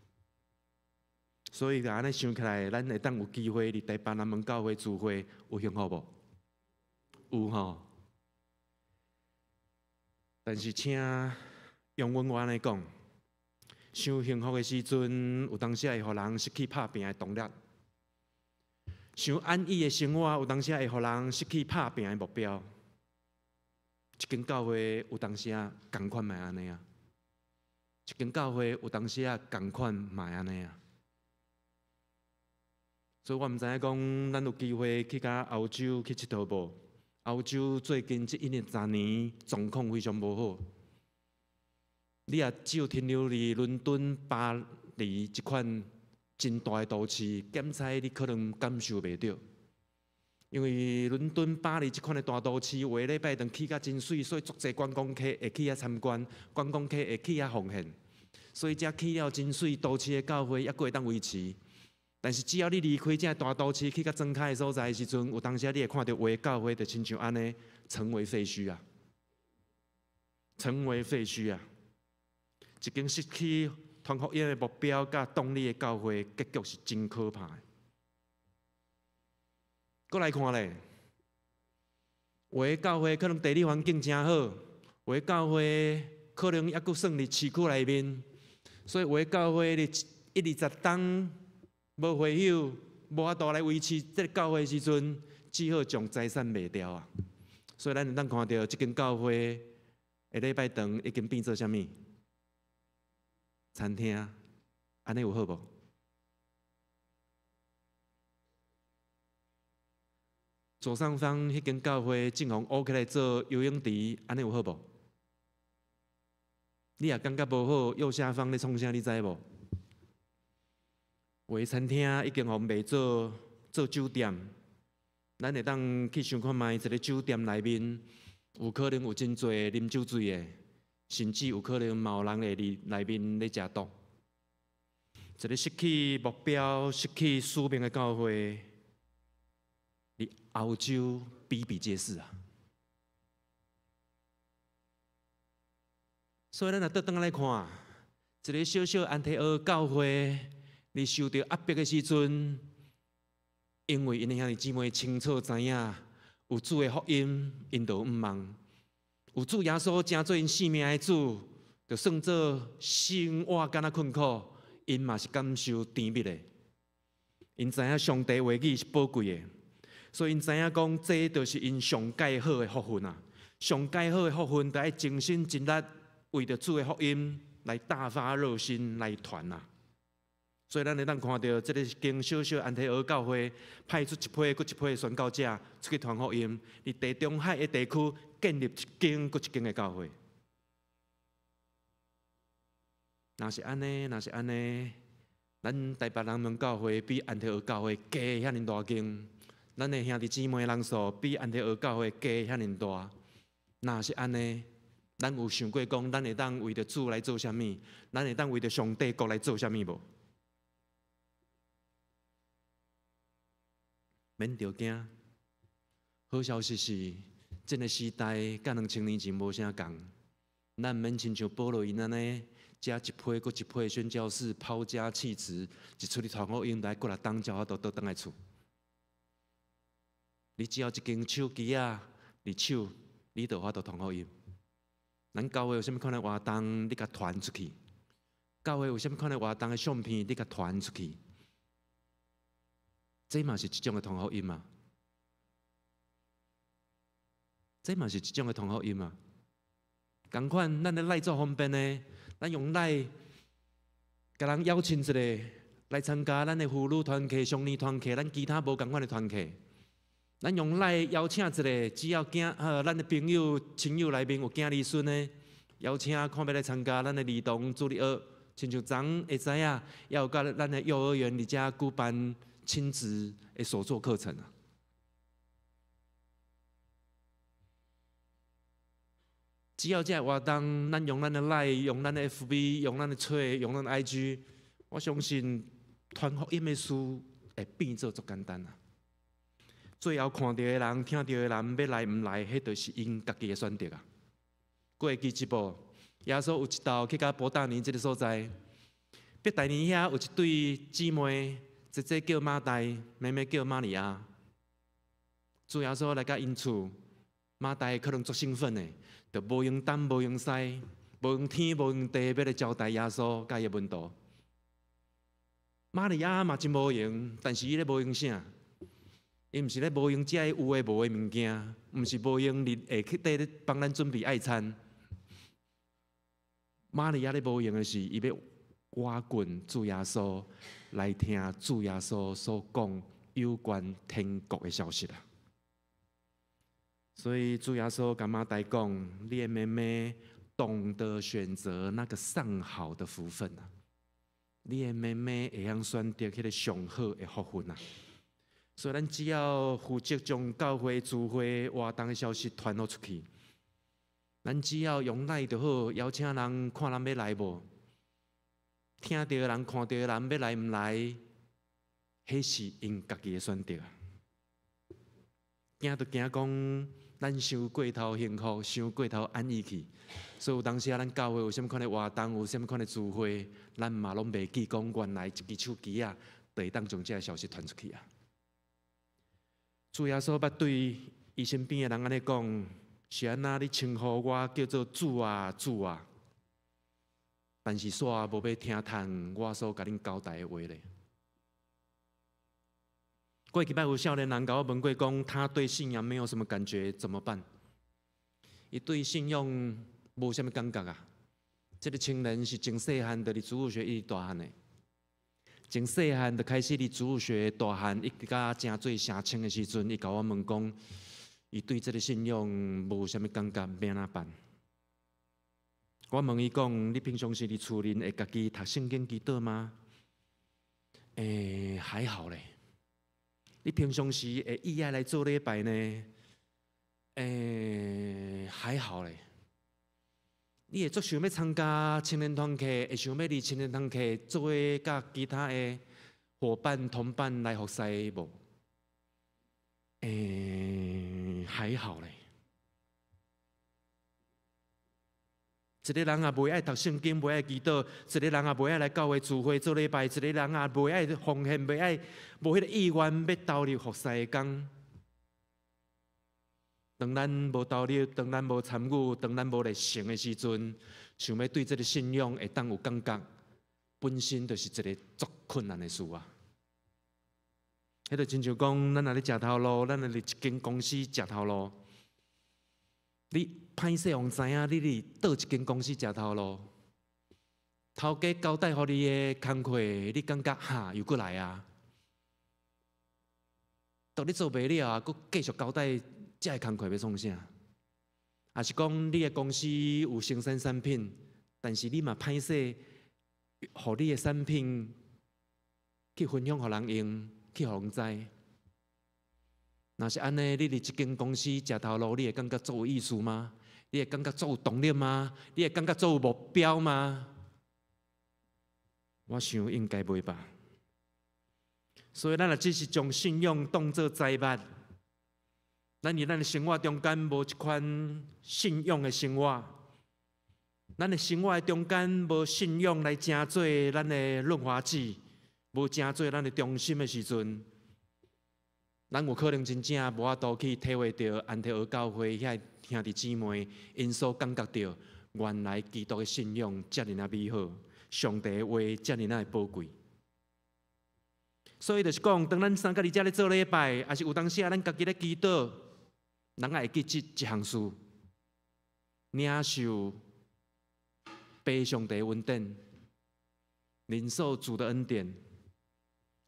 S2: 所以按呢想起來，咱會當有機會佇台北南門教會聚會，有幸福無？有吼。但是請容阮我按呢講，傷幸福的時陣，有當時會予人失去拍拚的動力；傷安逸的生活，有當時會予人失去拍拚的目標。一間教會有當時啊，仝款嘛會按呢啊！一間教會有當時啊，仝款嘛會按呢啊！所以我毋知影講，咱有機會去共歐洲去𨑨迌無？歐洲最近這一年十年狀況非常無好。你若只有停留佇倫敦、巴黎這款真大的都市，檢採你可能感受袂著。因為倫敦、巴黎這款的大都市，有的禮拜堂起甲真媠，所以足濟觀光客會去遐參觀，觀光客會去遐奉獻，所以遮起了真媠，都市的教會猶閣會當維持。但是只要你離開這大都市去較莊跤的所在的時陣，有當時你會看著有的教會就親像按呢，成為廢墟啊，成為廢墟啊！一間失去傳福音的目標佮動力的教會，結局是真可怕的。閣來看咧，有的教會可能地理環境誠好，有的教會可能猶閣算佇市區內面，所以有的教會佇一二十冬無會友，無法度來維持這个教會的時陣，只好將財產賣掉啊。所以咱會當看著這間教會的禮拜堂已經變做啥物？餐廳，按呢有好無？左上方彼間教會正予挖起來做游泳池，按呢有好無？你若感覺無好，右下方咧創啥？你知無？有的餐廳已經予賣做做酒店，咱會當去想看覓，一个酒店內面有可能有真濟啉酒醉的，甚至有可能嘛有人會佇內面咧食毒。一个失去目標、失去使命的教會，佇歐洲比比皆是啊。所以咱若倒轉來看，一个小小安提阿教會，佇受著壓迫的時陣，因為𪜶的兄弟姊妹清楚知影有主的福音，𪜶就毋忘；有主耶穌成做𪜶性命的主，就算做生活敢若困苦，𪜶嘛是感受甜蜜的。𪜶知影上帝話語是寶貴的，所以𪜶知影講，這就是𪜶上蓋好的福分啊！上蓋好的福分，就愛盡心盡力為著主的福音來大發熱心來傳啊！所以咱會當看著這个間小小安提阿教會派出一批閣一批的宣教者出去傳福音，佇地中海的地區建立一間閣一間的教會。若是按呢，若是按呢，咱台北人民教會比安提阿教會加遐爾大間，咱的兄弟姊妹人數比安提阿教會加遐爾大。若是按呢，咱有想過講，咱會當為著主來做啥物？咱會當為著上帝國來做啥物無？免著驚，好消息是，這个時代佮2000年前無啥仝。咱毋免親像保羅𪜶按呢，遮一批閣一批宣教士拋家棄子，一出去傳福音來過來當才有法度倒轉來厝。你只要一根手機仔佇手，你就有法度傳福音。咱教會有啥物款的活動，你共傳出去；教會有啥物款的活動的相片，你共傳出去。這嘛是一種的傳福音啊！這嘛是一種的傳福音啊！仝款，咱的 LINE 做方便的，咱用 LINE 共人邀請一下來參加咱的婦女團契、少年團契，咱其他無仝款的團契。咱用 LINE 邀請一下，只要囝咱的朋友、親友內面有囝兒孫的，邀請看欲來參加咱的兒童主日學，親像昨下知影，猶有佮咱的幼兒園佇遮舉辦親子的手作課程啊！只要這个活動，咱用咱的 LINE，用咱的 FB，用咱的揣，用咱的 IG，我相信傳福音的事會變做足簡單啊！最後看著的人、聽著的人，欲來毋來，彼就是𪜶家己的選擇啊！閣會記得無？耶穌有一道去到伯大尼這个所在，伯大尼遐有一對姊妹。姐姐叫馬大，妹妹叫瑪利亞。主耶穌來到𪜶厝，馬大可能足興奮的，就無閒東無閒西，無閒天無閒地，欲來招待耶穌佮伊的門徒。瑪利亞嘛真無閒，但是伊咧無閒啥？伊毋是咧無閒食彼有的無的物件，毋是無閒佇下底咧幫咱準備愛餐。瑪利亞咧無閒的是，伊欲倚近主耶穌來聽主耶穌所講有關天國的消息啦。所以主耶穌共馬大講：你的妹妹懂得選擇那個上好的福分啊！你的妹妹會曉選擇彼个上好的福分啊！所以咱只要負責將教會聚會活動的消息傳予出去，咱只要用 LINE 就好，邀請人看人欲來無？聽著的人、看著的人欲來毋來？彼是𪜶家己的選擇。驚就驚講，咱傷過頭幸福，傷過頭安逸去。所以有當時啊，咱教會有啥物款的活動，有啥物款的聚會，咱嘛攏袂記講，原來一支手機仔，就會當將這个消息傳出去啊。主耶穌捌對伊身邊的人按呢講：是按怎你稱呼我叫做主啊，主啊，但是煞無欲聽從我所共恁交代的話咧。過幾擺有少年人共我問過，講他對信仰沒有什麼感覺，怎麼辦？伊對信仰無啥物感覺啊。這個青年是從細漢就佇主日學一直大漢的，從細漢就開始佇主日學大漢，一直到成做成青的時陣，伊共我問講，伊對這個信仰無啥物感覺，欲按怎辦？我問伊講，你平常時佇厝裡會家己讀聖經祈禱嗎？還好咧。你平常時會意愛來做禮拜呢？還好咧。你會足想欲參加青年團契，會想欲佇青年團契做伙佮其他的夥伴同伴來服侍無？還好咧。一個人也袂愛讀聖經，袂愛祈禱；一個人也袂愛來教會聚會做禮拜；一個人也袂愛奉獻，袂愛無彼個意願欲投入服侍的工。當咱無投入，當咱無參與，當咱無熱誠的時陣，想欲對這个信仰會當有感覺，本身就是一个足困難的事啊。彼就親像講，咱若咧食頭路，咱若佇一間公司食頭路。你歹勢予人知影，你佇佗一間公司食頭路，頭家交代予你的工課，你感覺哈又閣來啊？當你做袂了啊，閣繼續交代這个工課欲創啥？抑是講你的公司有生產產品，但是你嘛歹勢，予你的產品去分享予人用，去予人知。若是按呢，你佇這間公司食頭路，你會感覺足有意思嗎？你會感覺足有動力嗎？你會感覺足有目標嗎？我想應該袂吧。所以咱若只是將信仰當做財物，咱佇咱的生活中間無這款信仰的生活，咱的生活的中間無信仰來成做咱的潤滑劑，無成做咱的中心的時陣，咱有可能真正無法度去體會著安提阿教會遐兄弟姊妹，𪜶所感覺著原來基督的信仰遮爾仔美好，上帝的話遮爾仔的寶貴。所以就是講，當咱三個佇遮咧做禮拜，抑是有當時啊，咱家己咧祈禱，咱愛會記這一項事，領受父上帝恩典，領受主的恩典，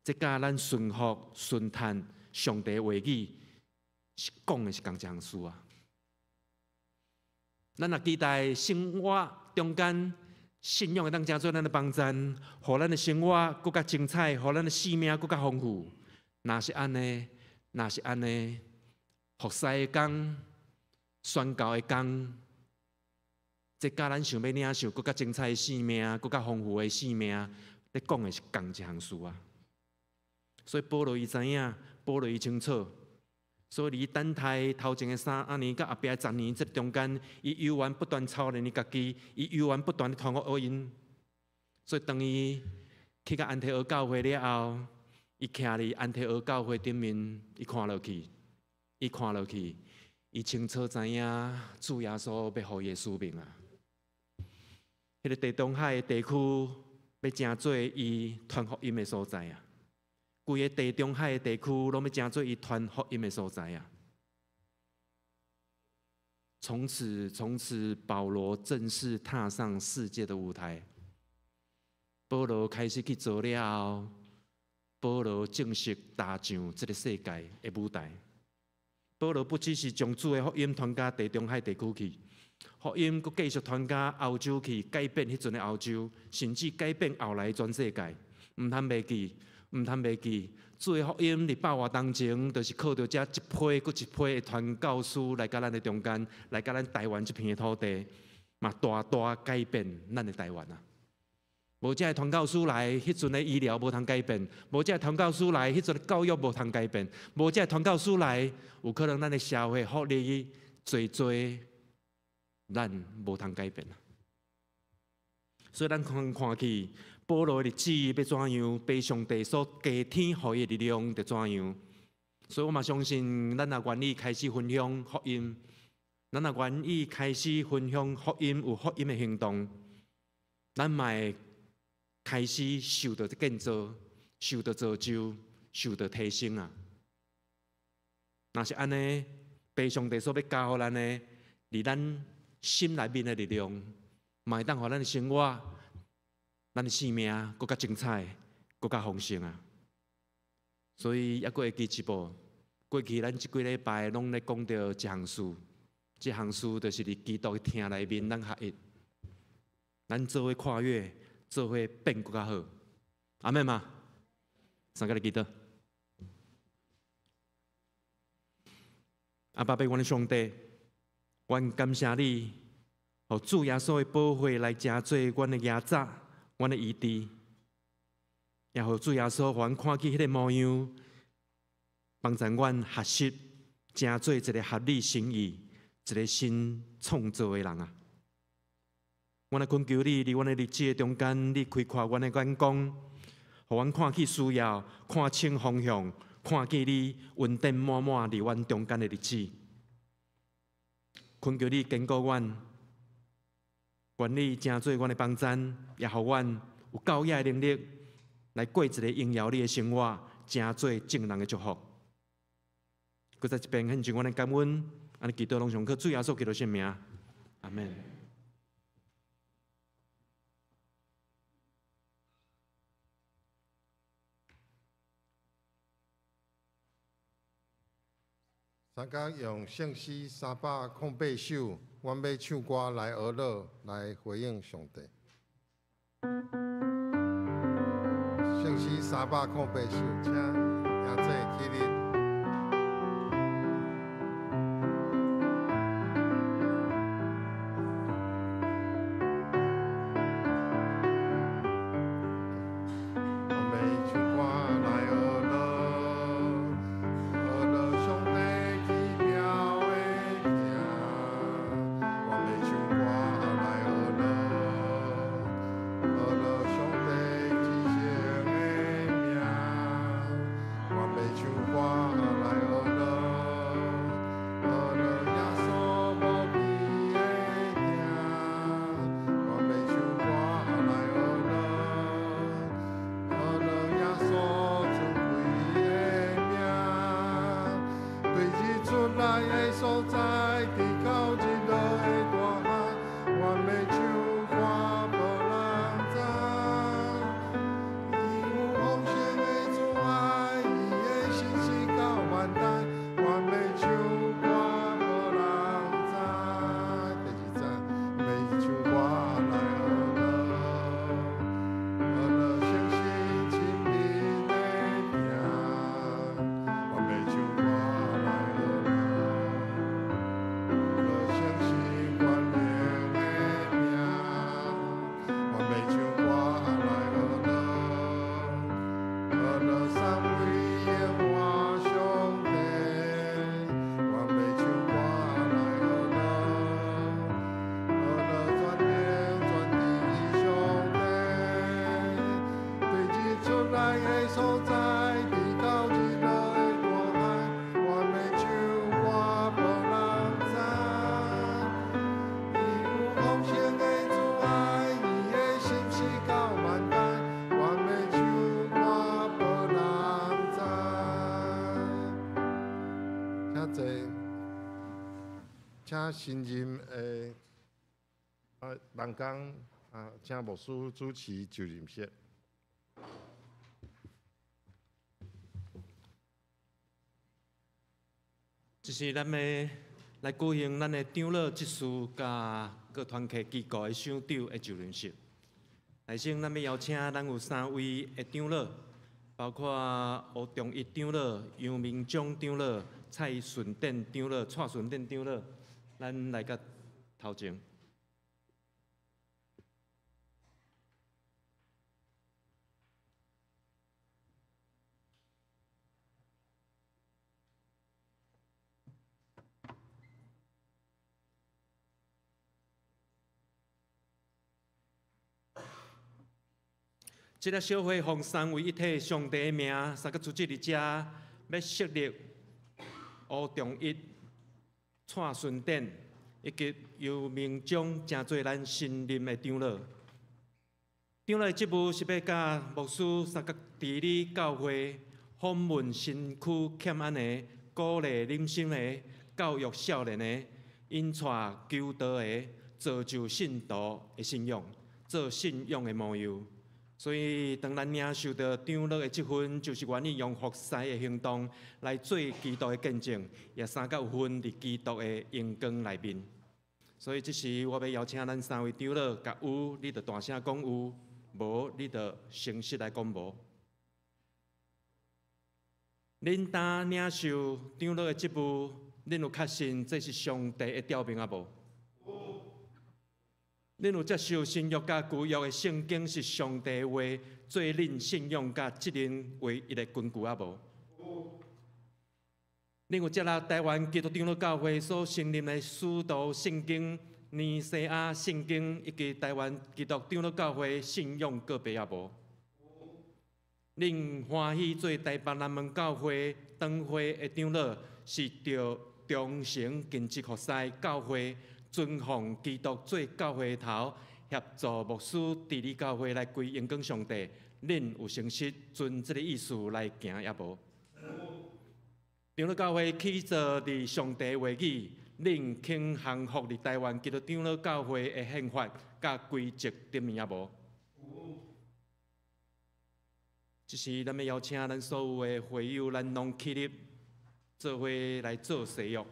S2: 這佮咱順服順趁上帝話語是講的是仝一項事啊！咱若期待生活中間信仰會當成做咱的幫贊，予咱的生活閣較精彩，予咱的生命閣較豐富。若是按呢，若是按呢，服侍的工、宣教的工，這佮咱想欲領受閣較精彩的生命、閣較豐富的生命，咧講的是仝一項事啊！所以保羅伊知影，保羅伊清楚。所以佇等待頭前的3年佮後壁10年這中間，伊猶原不斷操練伊家己，伊猶原不斷咧傳福音。所以當伊去到安提阿教會了後，伊徛佇安提阿教會頂面，伊看落去，伊看落去，伊清楚知影主耶穌欲予伊的使命啊！彼个地中海的地區欲成做伊傳福音的所在啊！規个地中海的地區攏欲成做伊傳福音的所在啊！從此，從此，保羅正式踏上世界的舞台。保羅開始去做了後，保羅正式踏上這个世界的舞台。保羅不只是將主的福音傳到地中海地區去，福音閣繼續傳到歐洲去，改變彼陣的歐洲，甚至改變後來全世界。毋通袂記。毋通袂記，主的福音佇百外當前，就是靠著這一批閣一批的傳教士來到咱的中間，來到咱台灣這片的土地，嘛大大改變咱的台灣啊！無這个傳教士來，彼陣的醫療無通改變；無這个傳教士來，彼陣的教育無通改變；無這个傳教士來，有可能咱的社會福利濟濟，咱無通改變。所以咱看看去，保羅的日子欲怎樣，被上帝所加添予伊的力量就怎樣。所以我嘛相信，咱若願意開始分享福音，咱若願意開始分享福音，有福音的行動，咱嘛會開始受到建造、受到造就、受到提升啊！若是按呢，父上帝所欲加予咱的，佇咱心內面的力量，嘛會當予咱的生活、咱的生命閣較精彩、閣較豐盛啊！所以，猶閣會記一步，過去咱這幾禮拜攏咧講著一項事，這項事就是佇基督的疼內面，咱合一，咱做伙跨越，做伙變閣較好。阿們嗎？三個來祈禱。阿爸，阮的上帝，阮感謝你，予主耶穌的寶血來成做阮的蜈蹕，阮的醫治，也予主耶穌予阮看見彼个模樣，幫助阮學習，成做一个合你心意、一个新創造的人啊！阮來懇求你，佇阮的日子的中間，你開闊阮的眼光，予阮看見需要，看清方向，看見你恩典滿滿佇阮中間的日子。懇求你堅固阮，願你成做阮的幫贊，也予阮有夠額的能力來過一个榮耀你的生活，成做眾人的祝福。閣再一遍獻上阮的感恩，按呢祈禱攏上靠主耶穌基督聖名，阿們。
S1: 三工用聖詩308首，阮欲唱歌來學樂，來回應上帝。聖詩308首，請亞姐起立。請新任的人工啊，請牧師主持就任式。
S2: 這是咱欲來舉行咱的長老執事佮各團契機構的首長的就任式。來先，咱欲邀請咱有三位的長老，包括吳忠一長老、楊明章長老、蔡順典長老、蔡順典長老，咱來到頭前。這个小會奉三位一體上帝的名，三個組織佇遮欲設立吳仲一、蔡順典以及游明章，成做咱新任的長老。長老的職務是欲佮牧師三個治理教會，訪問身軀欠安的，鼓勵忍心的，教育少年的，引帶求道的，造就信徒的信仰，做信仰的模樣。所以，當咱領受著長老的職分，就是願意用服侍的行動來做基督的見證，也相佮有份佇基督的榮光內面。所以，這時我欲邀請咱三位長老，共有你就大聲講有，無你就誠實來講無。恁當領受長老的職務，恁有確信這是上帝的調命抑無？恁有接受新約佮舊約的聖經是上帝的話，做恁信仰佮責任唯一的根據抑無？恁有接納台灣基督長老教會所承認的使徒信經、尼西亞信經以及台灣基督長老教會信仰告白抑無？恁歡喜做台北南門教會長會的長老，是著忠誠盡職服侍教會，尊奉基督做教會的頭，協助牧師治理教會來歸榮光上帝。恁有誠實遵這个意思來行抑無？長老教會起座佇上帝話語，恁肯降服佇台灣基督長老教會的憲法佮規則頂面抑無？這時，咱欲邀請咱所有的會友，咱攏起立，做伙來做誓約。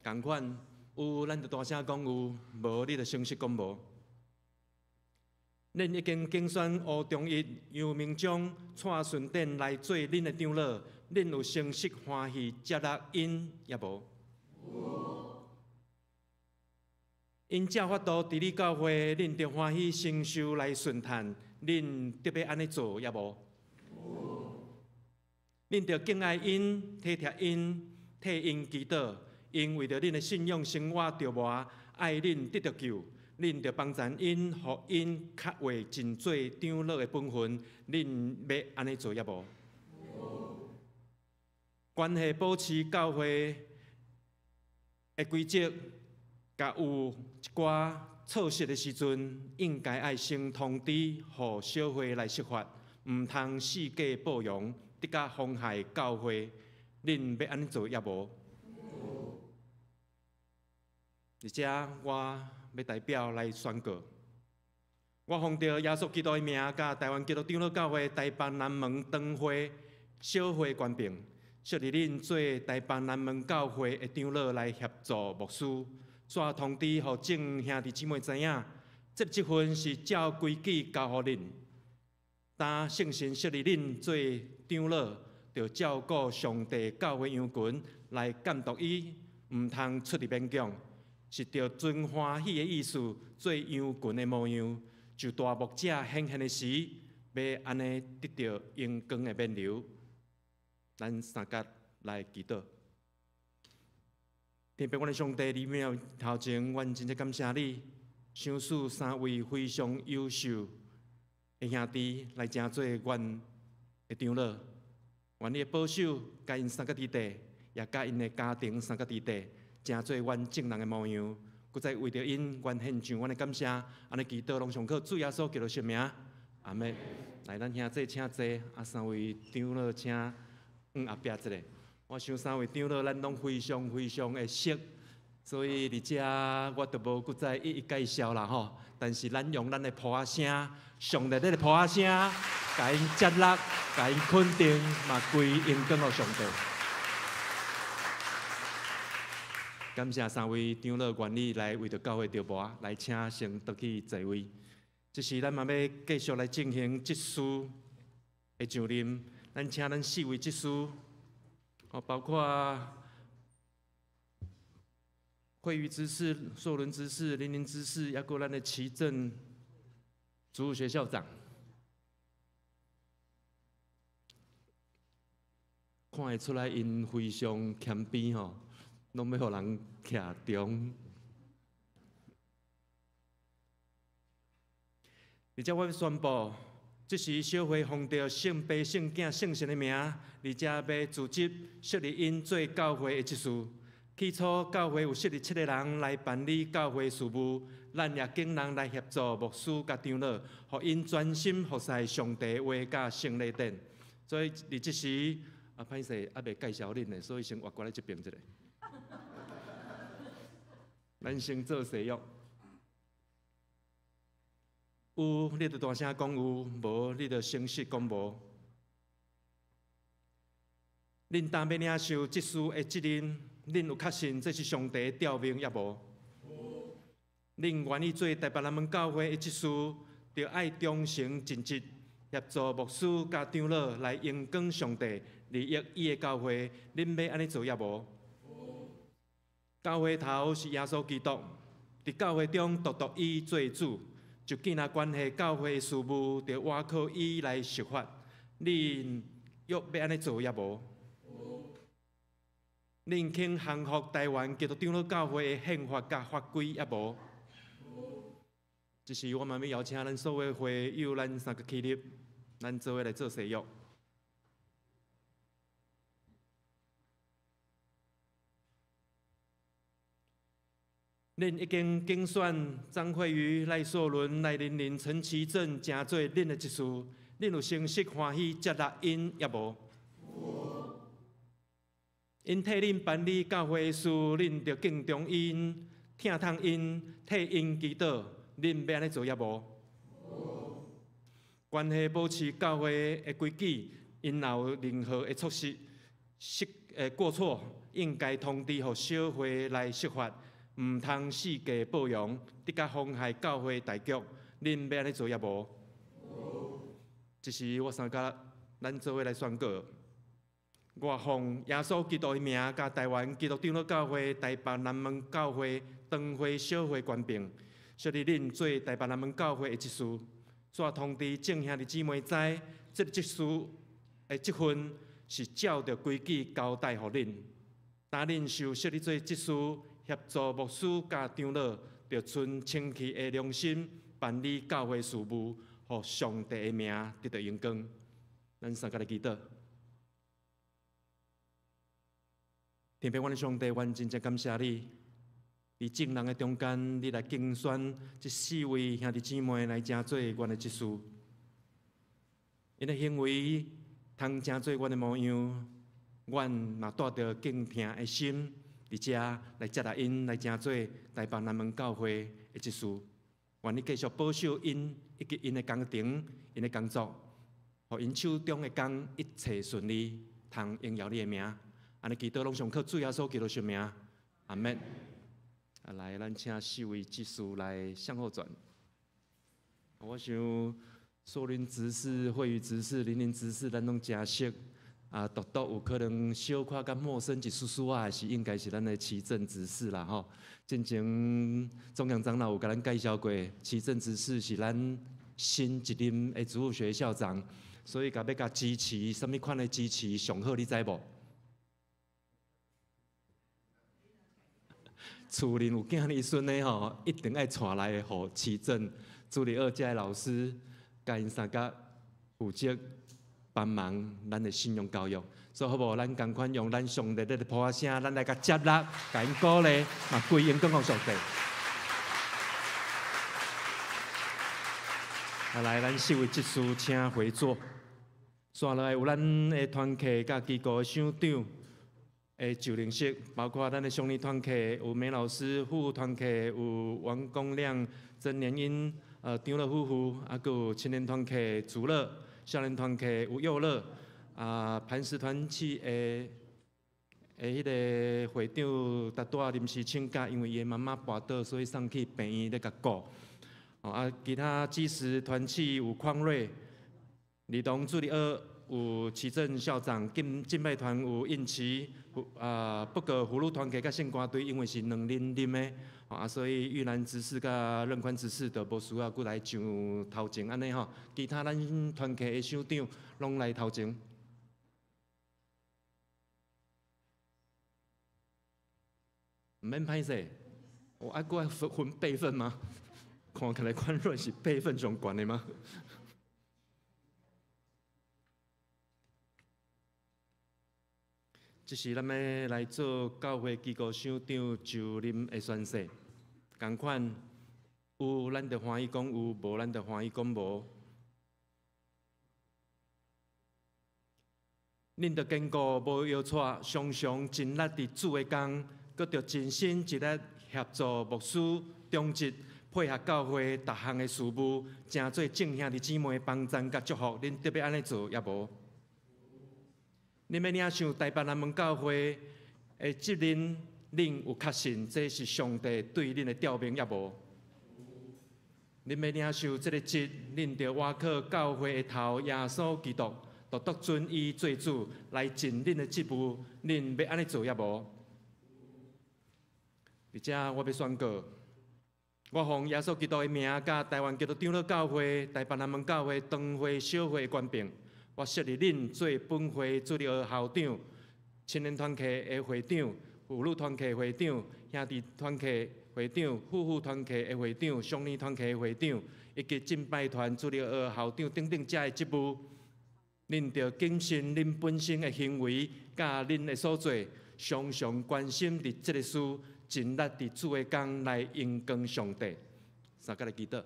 S2: 仝款有，咱就大聲講有；無，你就誠實講無。恁已經揀選吳中一、楊明章、蔡順典來做恁的長老，恁有誠實歡喜接納𪜶抑無？𪜶照法度治理教會，恁著歡喜承受來順趁，恁得欲按呢做抑無？恁著敬愛𪜶、體貼𪜶、替𪜶祈禱，𪜶為著恁的信仰生活著磨，愛恁得著救，恁著幫贊𪜶，予𪜶較會盡做長老的本分，恁欲按呢做抑無？關係保持教會的規則，共有一寡錯失的時陣，應該愛先通知，予小會來釋法，毋通四界報揚，得甲妨害教會。恁欲按呢做抑無？佇遮我欲代表來宣告，我奉著耶穌基督的名，佮台灣基督長老教會台北南門長會小會權柄，設立恁做台北南門教會的長老來協助牧師。煞通知予眾兄弟姊妹知影，這職分是照規矩交予恁。當聖神設立恁做長老，著照顧上帝教會羊群來監督伊，毋通出入勉強，是著遵歡喜的意思做羊群的模樣。就大牧者顯現的時，欲按呢得著榮光的冕旒。咱三甲來祈禱。天父，阮的上帝，你面頭前，阮真正感謝你，賞賜三位非常優秀的兄弟來成做阮的長老。願你的保守，共𪜶三个弟弟，也佮𪜶的家庭三个弟弟，成做阮眾人的模樣。閣再為著𪜶，阮獻上阮的感謝，按呢祈禱攏上靠主耶穌基督聖名，阿們。來，咱兄弟請坐，啊，三位長老請往後壁一下。我想三位長老，咱攏非常非常的熟，所以佇遮我就無閣再一一介紹啦吼。但是咱用咱的噗仔聲，上熱烈的噗仔聲，共𪜶接納，共𪜶肯定，嘛歸榮光予上帝。感謝三位長老願意來為著教會著磨，來請先倒去座位。這時咱嘛欲繼續來進行執事的上任，咱請咱四位執事。包括惠瑜執事、碩倫執事、林林執事，抑閣咱的齊正主日學校長，看會出來𪜶非常謙卑吼，攏欲予人徛中。而且我欲宣布，這時小會奉著聖父、聖囝、聖神的名，而且欲辭職設立𪜶做教會的執事。起初教會有設立七个人來辦理教會事務，咱也揀人來協助牧師佮長老，予𪜶專心服侍上帝話佮聖禮典。所以佇這時，啊歹勢，猶未介紹恁的，所以先越過來這爿一下。咱先做誓約。有，你就大聲講有；無，你就誠實講無。恁當欲領受執事的責任，恁有確信這是上帝的召命抑無？恁願意做台北南門教會的執事，著愛忠誠盡職，協助牧師佮長老來榮光上帝，利益伊的教會。恁欲按呢做抑無？教會頭是耶穌基督，佇教會中獨獨伊做主。就見若關係教會事務，著倚靠伊來釋法。恁欲按呢做抑無？恁肯降服台灣基督長老教會的憲法佮法規抑無？這時我嘛欲邀請咱所有會友，咱三个起立，咱做伙來做誓約。恁已經揀選張惠瑜、賴碩倫、賴玲玲、陳其正，成做恁的執事，恁有誠實歡喜接納𪜶抑無？𪜶替恁辦理教會事，恁著敬重𪜶、疼痛𪜶、替𪜶祈禱，恁欲按呢做抑無？關係保持教會的規矩，𪜶若有任何的錯失、失過錯，應該通知予小會來釋法。毋通四界報揚，得佮妨害教會大局，恁欲按呢做抑無？這時我三甲咱做伙來宣告：我奉耶穌基督的名，佮台灣基督長老教會台北南門教會長會小會權柄，設立恁做台北南門教會的執事。煞通知眾兄弟姊妹知，這個執事的職分是照著規矩交代予恁。當恁受設立做執事，協助牧師佮長老，著存清氣的良心辦理教會事務，予上帝的名得著榮光。咱三个來祈禱。天父，阮的上帝，阮真正感謝你，佇眾人的中間，你來揀選這四位兄弟姊妹來成做阮的執事。𪜶的行為通成做阮的模樣，阮嘛帶著敬疼的心。佇遮來接納𪜶來成做台北南門教會的執事，願你繼續保守𪜶以及𪜶的工程、𪜶的工作，予𪜶手中的工一切順利，通榮耀你的名。按呢祈禱攏上靠主耶穌基督聖名，阿們。啊，來，咱請四位執事來向後轉。我想，碩林執事、惠瑜執事、玲玲執事，咱攏誠熟。啊，獨獨有可能小可較陌生一絲絲仔，是應該是咱的齊正執事啦吼。進前總長長老有共咱介紹過，齊正執事是咱新一任的主日學校長，所以共欲共支持，啥物款的支持上好，你知無？厝裡有囝兒孫的吼，一定愛帶來予齊正主日學遮的老師，共𪜶相共負責。幫忙咱的信仰教育，所以好無？咱仝款用咱上熱烈的噗仔聲，咱來共接納，共𪜶鼓勵，嘛歸榮光予上帝。啊，來，咱四位執事請回座。紲落來有咱的團契佮機構的首長的就任式，包括咱的少年團契有梅老師，婦團契有王公亮、曾連英、張樂夫婦，啊，閣有青年團契主樂。少年團契有幼樂，啊，磐石團契的的彼个會長，拄仔臨時請假，因為伊的媽媽跋倒，所以送去病院咧共顧。哦，啊，其他基石團契有匡瑞，兒童主日學有齊正校長，敬拜團有應琪，啊，不過婦女團契佮聖歌隊因為是兩人任的，啊，所以玉蘭執事佮任寬執事就無需要閣來上頭前按呢吼。其他咱團契的首長攏來頭前。毋免歹勢，我愛閣愛分輩分嗎？看起來寬瑞是輩分上懸的嗎？這是咱欲來做教會機構首長就任的宣誓，仝款有咱就歡喜講有，無咱就歡喜講無。恁著堅固無搖掣，常常盡力佇主的工，閣著盡心盡力協助牧師、長執，配合教會逐項的事務，成做眾兄弟姊妹幫贊佮祝福。恁著欲按呢做抑無？恁欲領受台北南門教會的責任，恁有確信這是上帝對恁的召命抑無？恁欲領受這个職，恁著倚靠教會的頭耶穌基督，獨獨尊伊做主來盡恁的職務，恁欲按呢做抑無？佇遮我欲宣告，我奉耶穌基督的名，佮台灣基督長老教會、台北南門教會長會小會的權柄，我設立恁做本會主日學校長、青年團契的會長、婦女團契會長、兄弟團契會長、夫婦團契的會長、少年團契的會長，以及敬拜團主日學校長等等遮的職務。恁著謹慎恁本身的行為，佮恁的所做，常常關心佇這个事，盡力佇主的工來榮光上帝。三個來祈禱。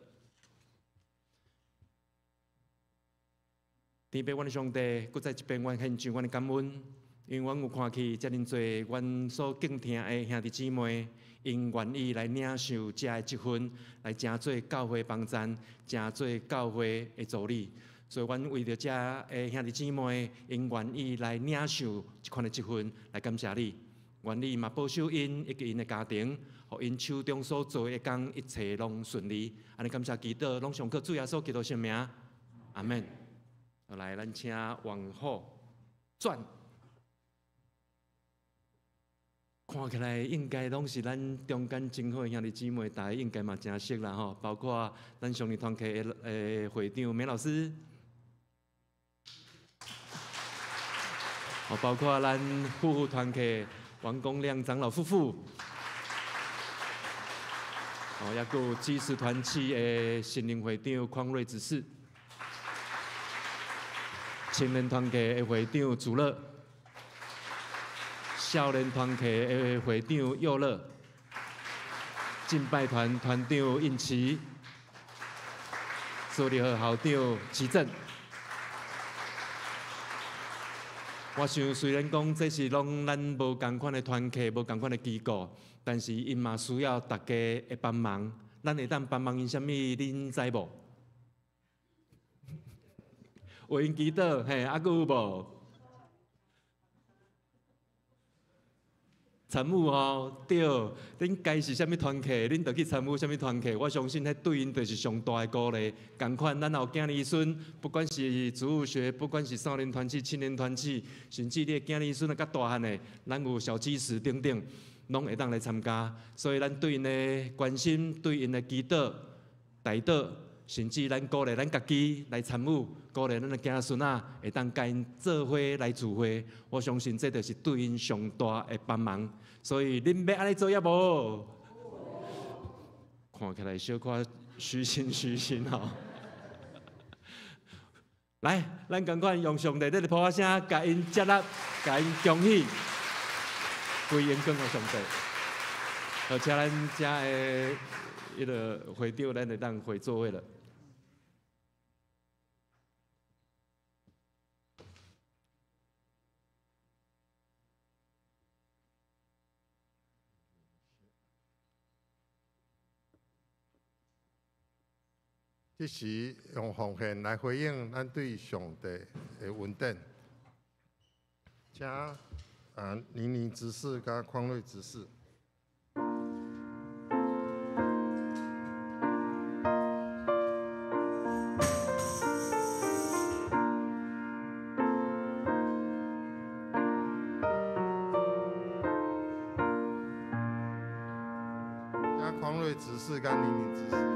S2: 天父，阮的上帝，閣再一遍，阮獻上阮的感恩，因為阮有看見遮爾濟阮所敬疼的兄弟姊妹，𪜶願意來領受遮的職分，來成做教會幫贊，成做教會的助理。所以，阮為著遮的兄弟姊妹，𪜶願意來領受這款的職分，來感謝你。願你嘛保守𪜶以及𪜶的家庭，予𪜶手中所做的工一切攏順利。按呢感謝祈禱，攏上靠主耶穌基督聖名，阿們。來，咱請王虎轉。看起來應該攏是咱中間真好的兄弟姊妹，大家應該嘛誠熟啦吼。包括咱少年團契的會長梅老師，包括咱夫婦團契王公亮長老夫婦，哦，抑閣有基石團契的新靈會長匡瑞執事，青年團契的會長祖樂，少年團契的會長佑樂，敬拜團團長應琪，主日學校長齊正。我想雖然講這是攏咱無仝款的團契，無仝款的機構，但是𪜶嘛需要大家的幫忙。咱會當幫忙𪜶啥物？恁知無？為𪜶祈禱，嘿，啊，閣有無？參與吼，對，恁該是啥物團契，恁就去參與啥物團契。我相信，彼對𪜶就是上大的鼓勵。仝款，咱有囝兒孫，不管是主日學，不管是少年團契、青年團契，甚至你的囝兒孫啊較大漢的，咱有小基石等等，攏會當來參加。所以，咱對𪜶的關心，對𪜶的祈禱、代禱，甚至咱鼓勵咱家己來參與，鼓勵咱的囝孫仔會當共𪜶做伙來聚會。我相信這就是對𪜶上大的幫忙。所以恁欲按呢做抑無？看起來小可虛心虛心吼。來，咱仝款用上帝這个噗仔聲，共𪜶接納，共𪜶恭喜，歸榮光予上帝。好，請咱遮的彼个會長，咱會當回座位了。
S1: 這時用奉獻來回應咱對上帝的恩典，請倪妮執事佮匡瑞執事。請匡瑞執事佮倪妮執事。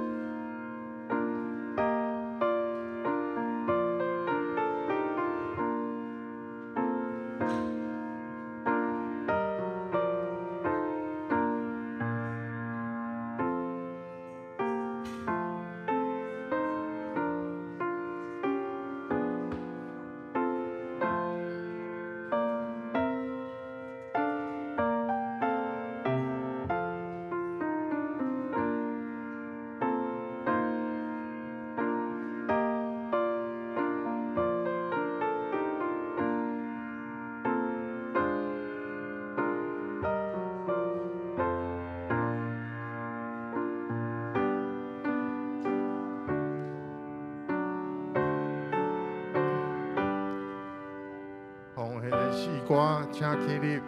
S1: 歌，請起立。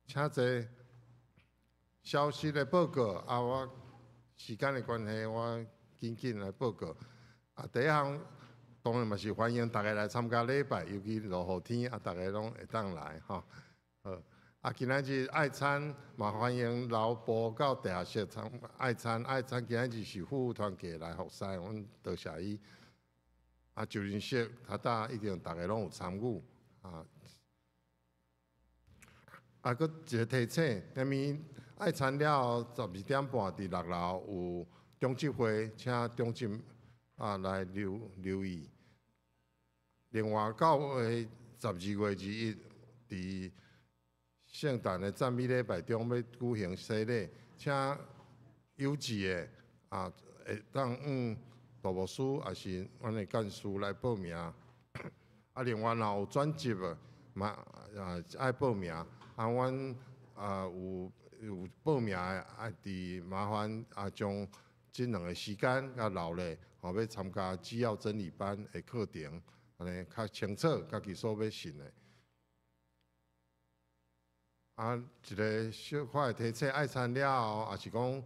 S1: 請坐。消息的報告啊，我時間的關係，我緊緊來報告。啊，第一項當然嘛是歡迎大家來參加禮拜，尤其落雨天啊，大家攏會當來吼。好，啊，今仔日愛餐嘛歡迎老部到地下室參愛餐，愛餐今仔日是夫婦團契來服侍，阮多謝伊。啊，就認識較早一定大家攏有參與啊。啊，閣一個提醒，啥物愛餐了後12點半佇六樓有長執會，請長執啊來留留意。另外，教會12月21佇聖誕的讚美禮拜中欲舉行洗禮，請有志的啊會當向大牧師抑是阮的幹事來報名。啊，另外若有轉職的嘛啊愛報名。啊，阮啊有有報名的，啊，佇麻煩啊，將這兩个時間共留咧，吼，欲參加基要真理班的課程，按呢較清楚家己所欲信的。啊，一个小可的提醒，愛餐了後，抑是講，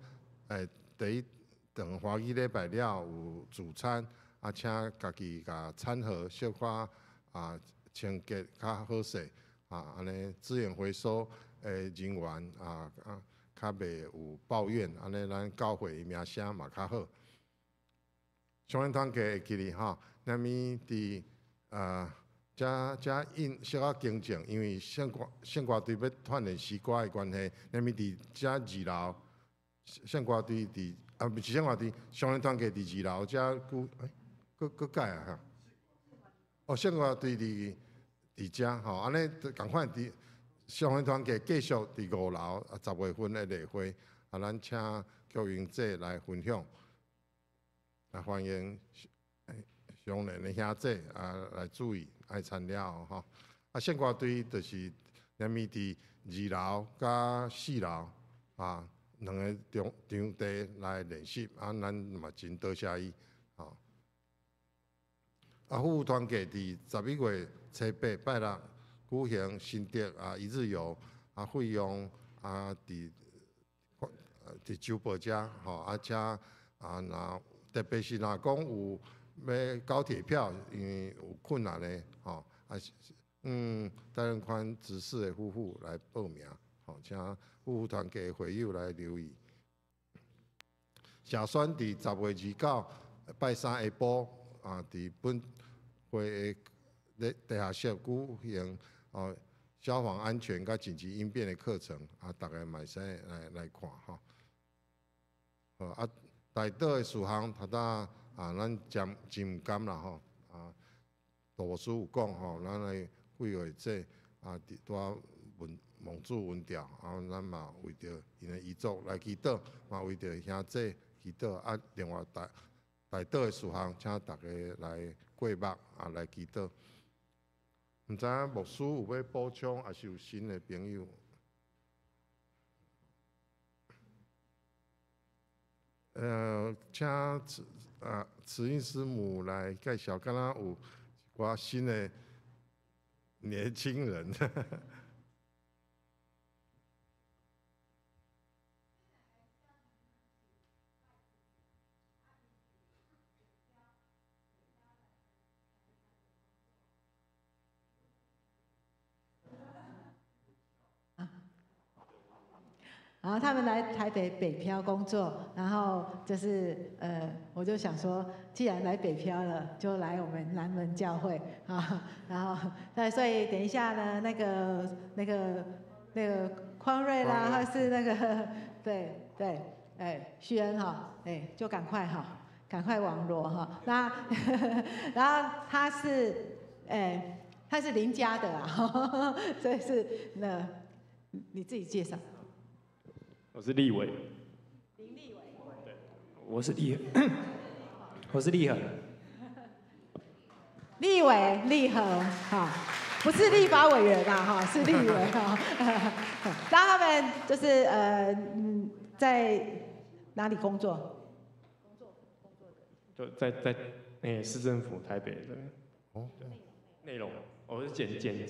S1: 第一頓歡喜禮拜了後有聚餐，啊，請家己共餐盒小可啊清潔較好勢。啊，按呢資源回收的人員啊啊，較袂有抱怨，按呢咱教會名聲嘛較好。上元團契會記得吼，啥物佇啊，遮遮應小可更正，因為聖歌聖歌隊欲鍛鍊詩歌的關係，啥物佇遮二樓聖歌隊佇啊，毋是聖歌隊，上元團契佇二樓遮舉，欸，閣閣改啊？哦，聖歌隊佇。佇遮吼，按呢仝款佇上元團契繼續佇五樓啊10月份的例會，啊，咱請菊英姐來分享，啊，歡迎上年的兄姐啊來注意愛參了吼。啊，聖歌隊就是啥物佇二樓佮四樓啊兩个場場地來練習，啊，咱嘛真多謝伊吼。啊，夫婦團契佇11月初8拜六舉行新竹啊一日遊，啊費用啊佇佇周報遮吼，啊請啊若特別是若講有欲高鐵票，因為有困難的吼，啊嗯，戴仁寬執事的夫婦來報名，吼，請夫婦團契會友來留意。社宣佇10月29拜三下晡啊，佇本會的地下室舉行哦消防安全佮緊急應變的課程，啊，大家嘛會使來來看吼。好啊，代禱的事項，頭拄啊，咱真真毋甘啦吼，啊，杜牧師有講吼，咱來會會這啊，佇拄仔問望主恩召，啊，咱嘛為著𪜶的遺族來祈禱，嘛為著兄姊祈禱，啊，另外代代禱的事項，請大家來過目啊，來祈禱。毋知影牧師有欲補充，抑是有新的朋友？請慈啊慈英師母來介紹，敢若有一寡新的年輕人。
S3: 然後他們來台北北漂工作，然後就是我就想說，既然來北漂了，就來我們南門教會啊。然後，那所以等一下呢，那個匡瑞啦，或是那個對對，哎，旭恩哈，哎，就趕快哈，趕快網羅哈。那然後他是哎，他是林家的啊，所以是那你自己介紹。
S4: 我是立偉，
S3: 林立偉，
S4: 對，我是立，我是立恆，
S3: 立偉立恆，哈，不是立法委員啊，哈，是立委哈。那他們就是在哪裡工作？
S4: 就在市政府台北的哦，內容，我是剪輯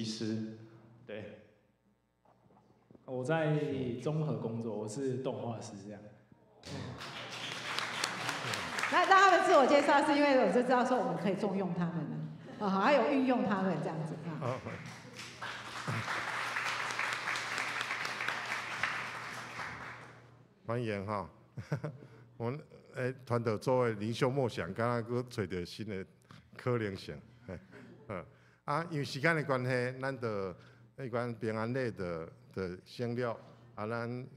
S4: 師，對。
S5: 我在綜合工作，我是動畫師這樣。
S3: 那讓他們自我介紹，是因為我就知道說我們可以重用他們了，啊，還有運用他們這樣子啊。
S1: 歡迎哈，我們團隊做的靈修默想，敢若閣揣著新的可能性。啊，因為時間的關係，咱就那關平安禮的。的省略啊，咱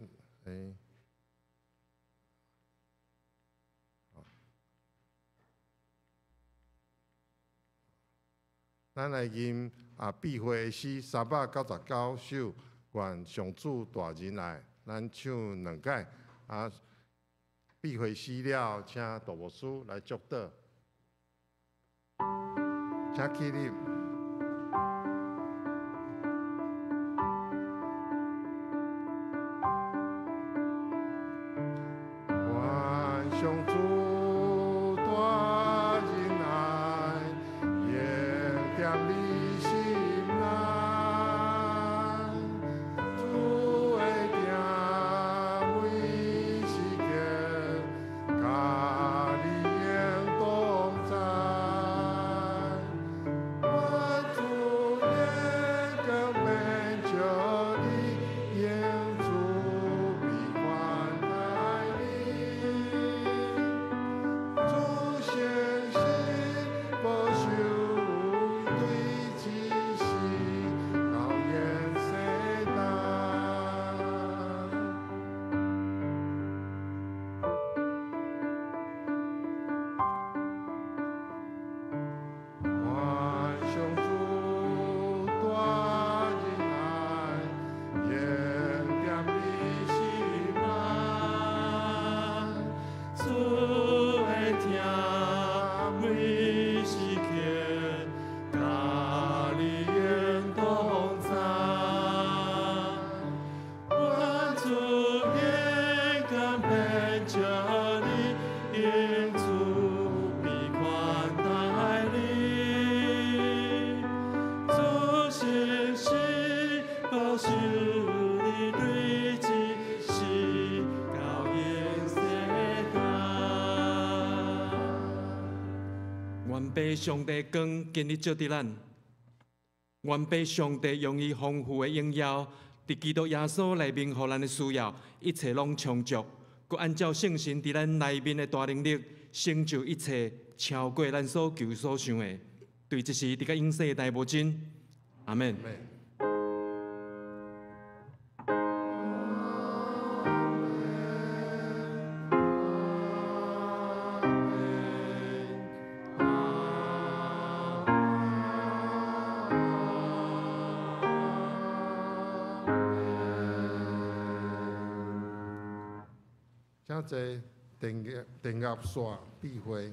S1: 咱來吟啊，庇護的詩399首，願上主大仁愛，咱唱兩擺啊。庇護詩了，請杜牧師來祝禱，請起立。上主大仁愛，永踮你心內。主的疼每時刻，佮你永同在。願主的光免照你，永慈悲款待你。主誠實保守對這世到永世代。願上主大仁愛，永踮你心內。
S2: 主的疼每時刻，佮你永同在。願主的光遍照你，永慈悲款待你。主誠實保守你對這世到永世代。願父上帝光今日照佇咱，願父上帝用伊豐富的榮耀，佇基督耶穌內面，予咱的需要一切攏充足，閣按照聖神佇咱內面的大能力，成就一切超過咱所求所想的。對這時，直到永世代無盡。阿們。
S1: 請坐電壓線閉會。